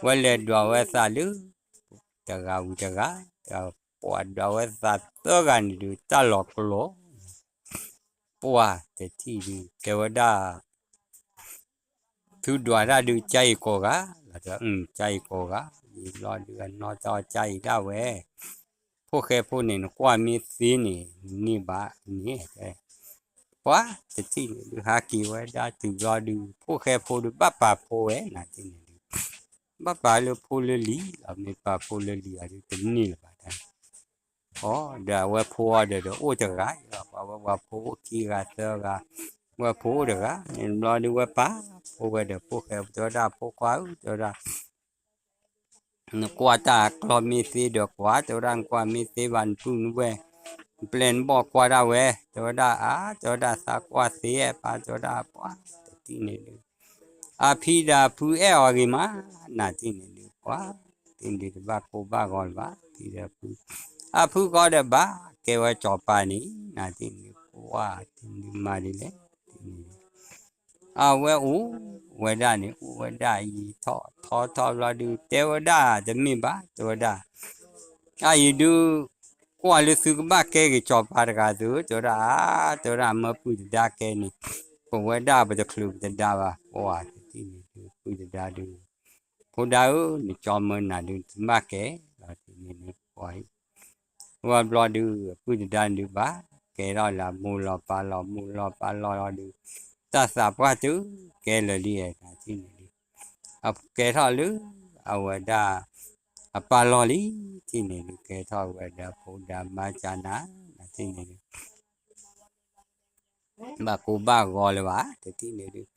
ဝဲလဲၤဒွးဝဲသးလၢ တဂၤဝံၤတဂၤ ပှၤဒွးဝဲသးသၢဂၤန့ၣ်ဒုး တၢ်လီၤကျိၤ ပှၤတထံၣ်ဒုး တဲဝဲဒၣ် သုဒွးတၢ်ဒုး ကါအံၤကိးဂၤ ကါအံၤကိးဂၤ ယံာ်ဘျီဒုး အနီၢ်တီကါအံၤဒၣ်ဝဲ ဖိၣ်ဃဲဖိန့ၣ် နကွၢ်မ့ၢ်သ့န့ၣ် နန့ၢ်ဘၣ်န့ၣ် ပှၤတထံၣ်န့ၣ်ဒုး ဟးက့ၤဝဲဒၣ်တုၤဘျီဒုး ဖိၣ်ဃဲဖိဒုး ဘၣ်ပာ်ဖိဝဲ နၤတထံၣ်န့ၣ်ဒုး ဘၣ်ပာ်လၢဖိလၢလံၤ မ့ၢ်ပာ်ဖိလၢလံၤအီၤဒုး တန့ၢ်လၢၤဘၣ်တၢ်န့ၣ် အီၤဒီးအဝဲဖိအီၤဒီး ဒီးအိၣ်တဂၤ ပှၤဝဲပှၤဖိအိၣ်ခံဂၤသၢဂၤ ဝဲဖိအိၣ်တဂၤန့ၣ်ဘျီဒုး ဝဲပာ်ဖိဝဲဒီး ဖိၣ်ဃဲတဲဝဲဒၣ် ဖိခွါဧၢ တဲဝဲဒၣ် နကွၢ်တၢ်ကျီမ့ၢ်သ့ဒီးကွၢ် တဲဝဲဒၣ် နကွၢ်မ့ၢ်သ့ဘၣ် နပုၢ်နဝဲၢ် နပျဲၢ်နဘီၣ်ကွၢ်ဒၣ်ဝဲ တဲဝဲဒၣ် အါ တဲဝဲဒၣ် သးကွၢ်သ့ဧါ ပၢ် တဲဝဲဒၣ် ပှၤတထံၣ်န့ၣ်ဒုး အဖံဒီးအဖုအဲၣ်အီၤဂ့ၤမး နၤတထံၣ်န့ၣ်ဒုး ပှၤတထံၣ်န့ၣ်ဒုး တဘၣ်ကိၢ်ဘၣ်ဂီၤလၢၤဘၣ် ဖံဒီးဖု အဖုဃီဒီးဘၣ်ကဲဝဲစီၤပၤန့ၣ် နၤတထံၣ်န့ၣ်ဒုး ပှၤတထံၣ်န့ၣ်ဒုး မၤဒ်လဲၣ် တထံၣ်န့ၣ်ဒုး အဝဲအိၣ်ဝဲဒၣ်န့ၣ် အိၣ်ဝဲဒၣ်ယံာ်ထီၣ်ထီထီၣ်ဘျီဒုး တဲဝဲဒၣ်တမ့ၢ်ဘၣ် တဲဝဲဒၣ် အအံၤဒုး ကွၢ်လၢသုကဘၣ်ကဲက့ၤစီၤပၤတဂၤသု တဲဝဲဒၣ် အါ တဲဝဲဒၣ် မၢပုၢ်တဒါကဲန့ၣ် ပဝဲဒၣ်ပတချုးပတဒါဘၣ် ပှၤတထံၣ်န့ၣ်ဒုး ပုၢ်တဒါဒုး ဖိဒါဧၢ နကၠီမၢနၤဒုး တဘၣ်ကဲ လီၤတထံၣ်န့ၣ်ဒုး ပှၤ ဝဲဘျီဒုး အပုၢ်တဒါဒုးဘၣ် ကဲထီၣ်လၢအမိၢ်လီၤပၢ်လီၤ မိၢ်လီၤပၢ်လီၤလီၤဒုး တၢ်သးပှၢ်တုၤကဲလၢာ်လံ နၤတထံၣ်န့ၣ်ဒုး အကဲထီၣ်လၢ အဝဲဒၣ် အပၢ်လီၢ်လံ တထံၣ်န့ၣ်ဒုး ကဲထီၣ်ဝဲဒီးဖိဒါမါကနၤ နၤတထံၣ်န့ၣ်ဒုး ဘၣ်ကိၢ်ဘၣ်ဂီၤလၢၤဘၣ် တထံၣ်န့ၣ်ဒုး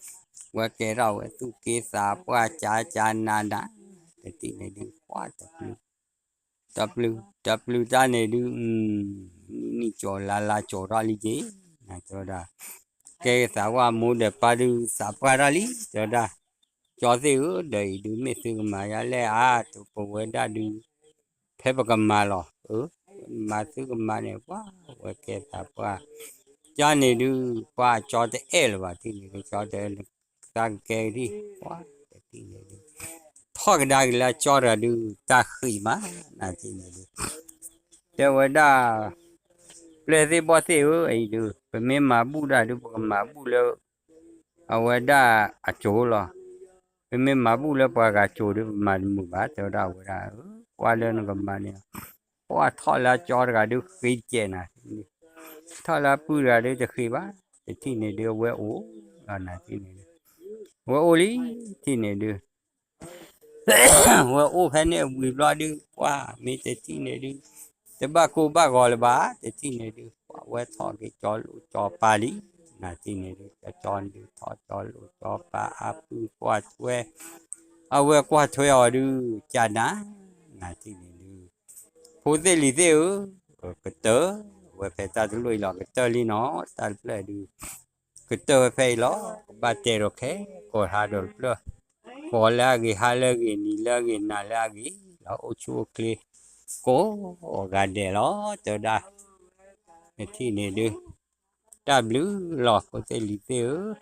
ဝဲကဲထီၣ်ဝဲသူၣ်က့သးပှၢ်ကကနၤနၤ တထံၣ်န့ၣ်ဒုး ပှၤတပျုၤ တပျုၤ တပျုၤတၢ်န့ၣ်ဒုး နံၣ်နံၣ်ကၠီၤလါလါကၠီၤထီၣ်လံက့ၤ နၤတဲဝဲဒၣ် ကဲက့ၤသးပှၢ်မိၢ်ဒီးပၢ်ဒုးသးပှၢ်ထီၣ်လံ တဲဝဲဒၣ် ကၠီသ့ၣ်ဧၢ ဒီးအံၤဒုးမ့ၢ်သုကမၤယါလဲၣ် အါ ပဝဲဒၣ်ဒုး ဖဲပကမၤလီၤ အၢ မၤသုကမၤန့ၣ် ပှၤဝဲကဲသးပှၢ် ကၠီန့ၣ်ဒုး ပှၤကၠီတအဲၣ်လၢၤဘၣ် တထံၣ်န့ၣ်ဒုး ကၠီတဲ သးကကဲကထံၣ် ပှၤတထံၣ်န့ၣ်ဒုး ထီၣ်ကဒါက့ၤလၢကၠီတဂၤဒုး တၢ်ဃံးမး နၤတထံၣ်န့ၣ်ဒုး တဲဝဲဒၣ် ပျဲၢ်သ့ၣ်ဘီၣ်သ့ၣ်ဧၢ အံၤဒုး ပမ့ၢ်မၤဘူၣ်ဒၣ်ဒုး ပကမၤဘူၣ်လၢ အဝဲဒၣ်အကၠိလီၤ ပမ့ၢ်မၤဘူၣ်လၢပှၤဂၤစိၤဒုး ပမၤတမုာ်ဘၣ် တဲဝဲဒၣ်ဝဲဒၣ်, ကွၢ်လၢနကမၤန့ၣ်, ပှၢ်ထီၣ်လၢအကၠီတဂၤဒုးဃ့တကဲးနၤ, ထီၣ်လၢအပုၢ်တဂၤဒုးတဃ့ဘၣ်, တထံၣ်န့ၣ်ဒုးအဝဲအိၣ်လီၤနၤထံၣ်န့ၣ်ဒုး, ဝဲအိၣ်လံ, ထံၣ်န့ၣ်ဒုး ဝဲအိၣ်ဖဲန့ၣ်ဝံၤဘျီဒုး ပှၢ်မ့ၢ်တထံၣ်န့ၣ်ဒုး, တဘၣ်ကိၢ်ဘၣ်ဂီၤလၢၤဘၣ်, တထံၣ်န့ၣ်ဒုး ပှၢ်ဝဲထီၣ်က့ၤကၠီလိာ်ကၠီပၤလံ, နၤထံၣ်န့ၣ်ဒုး ကၠီန့ၣ်ဒုးထီၣ်ကၠီလိာ်ကၠီပၤ အပုၢ်ကွၢ်ထွဲ, အဝဲကွၢ်ထွဲအီၤဒုး ကနၤ, နၤထံၣ်န့ၣ်ဒုး ဖိသ့ၣ်လံၤသ့ၣ်ဧၢ, ကတၢၢ်, ဝဲဖဲတၢ်တလိၣ်အံၤလီၤ ကတၢၢ်လံနီၤ, တၢ်တဖျၢၣ်ဒုး ကတၢၢ်ဝဲဖဲအံၤလီၤ, ကဘၣ်တဲဒီးခဲကိးဟါဒီးတဖျၢၣ်, ကိးလၢအဂ့ၤ ဟါလၢအဂ့ၤ နံၤလၢအဂ့ၤ နၤလၢအဂ့ၤလီၤ, အိၣ်ဆူၣ်အိၣ်ချ့ ကိးဂၤဒဲးလီၤ, တဲဝဲဒၣ်, နထံၣ်န့ၣ်ဒုး တၢ်ဘျုးလီၤ ဖိသ့ၣ်လံၤသ့ၣ်ဧၢ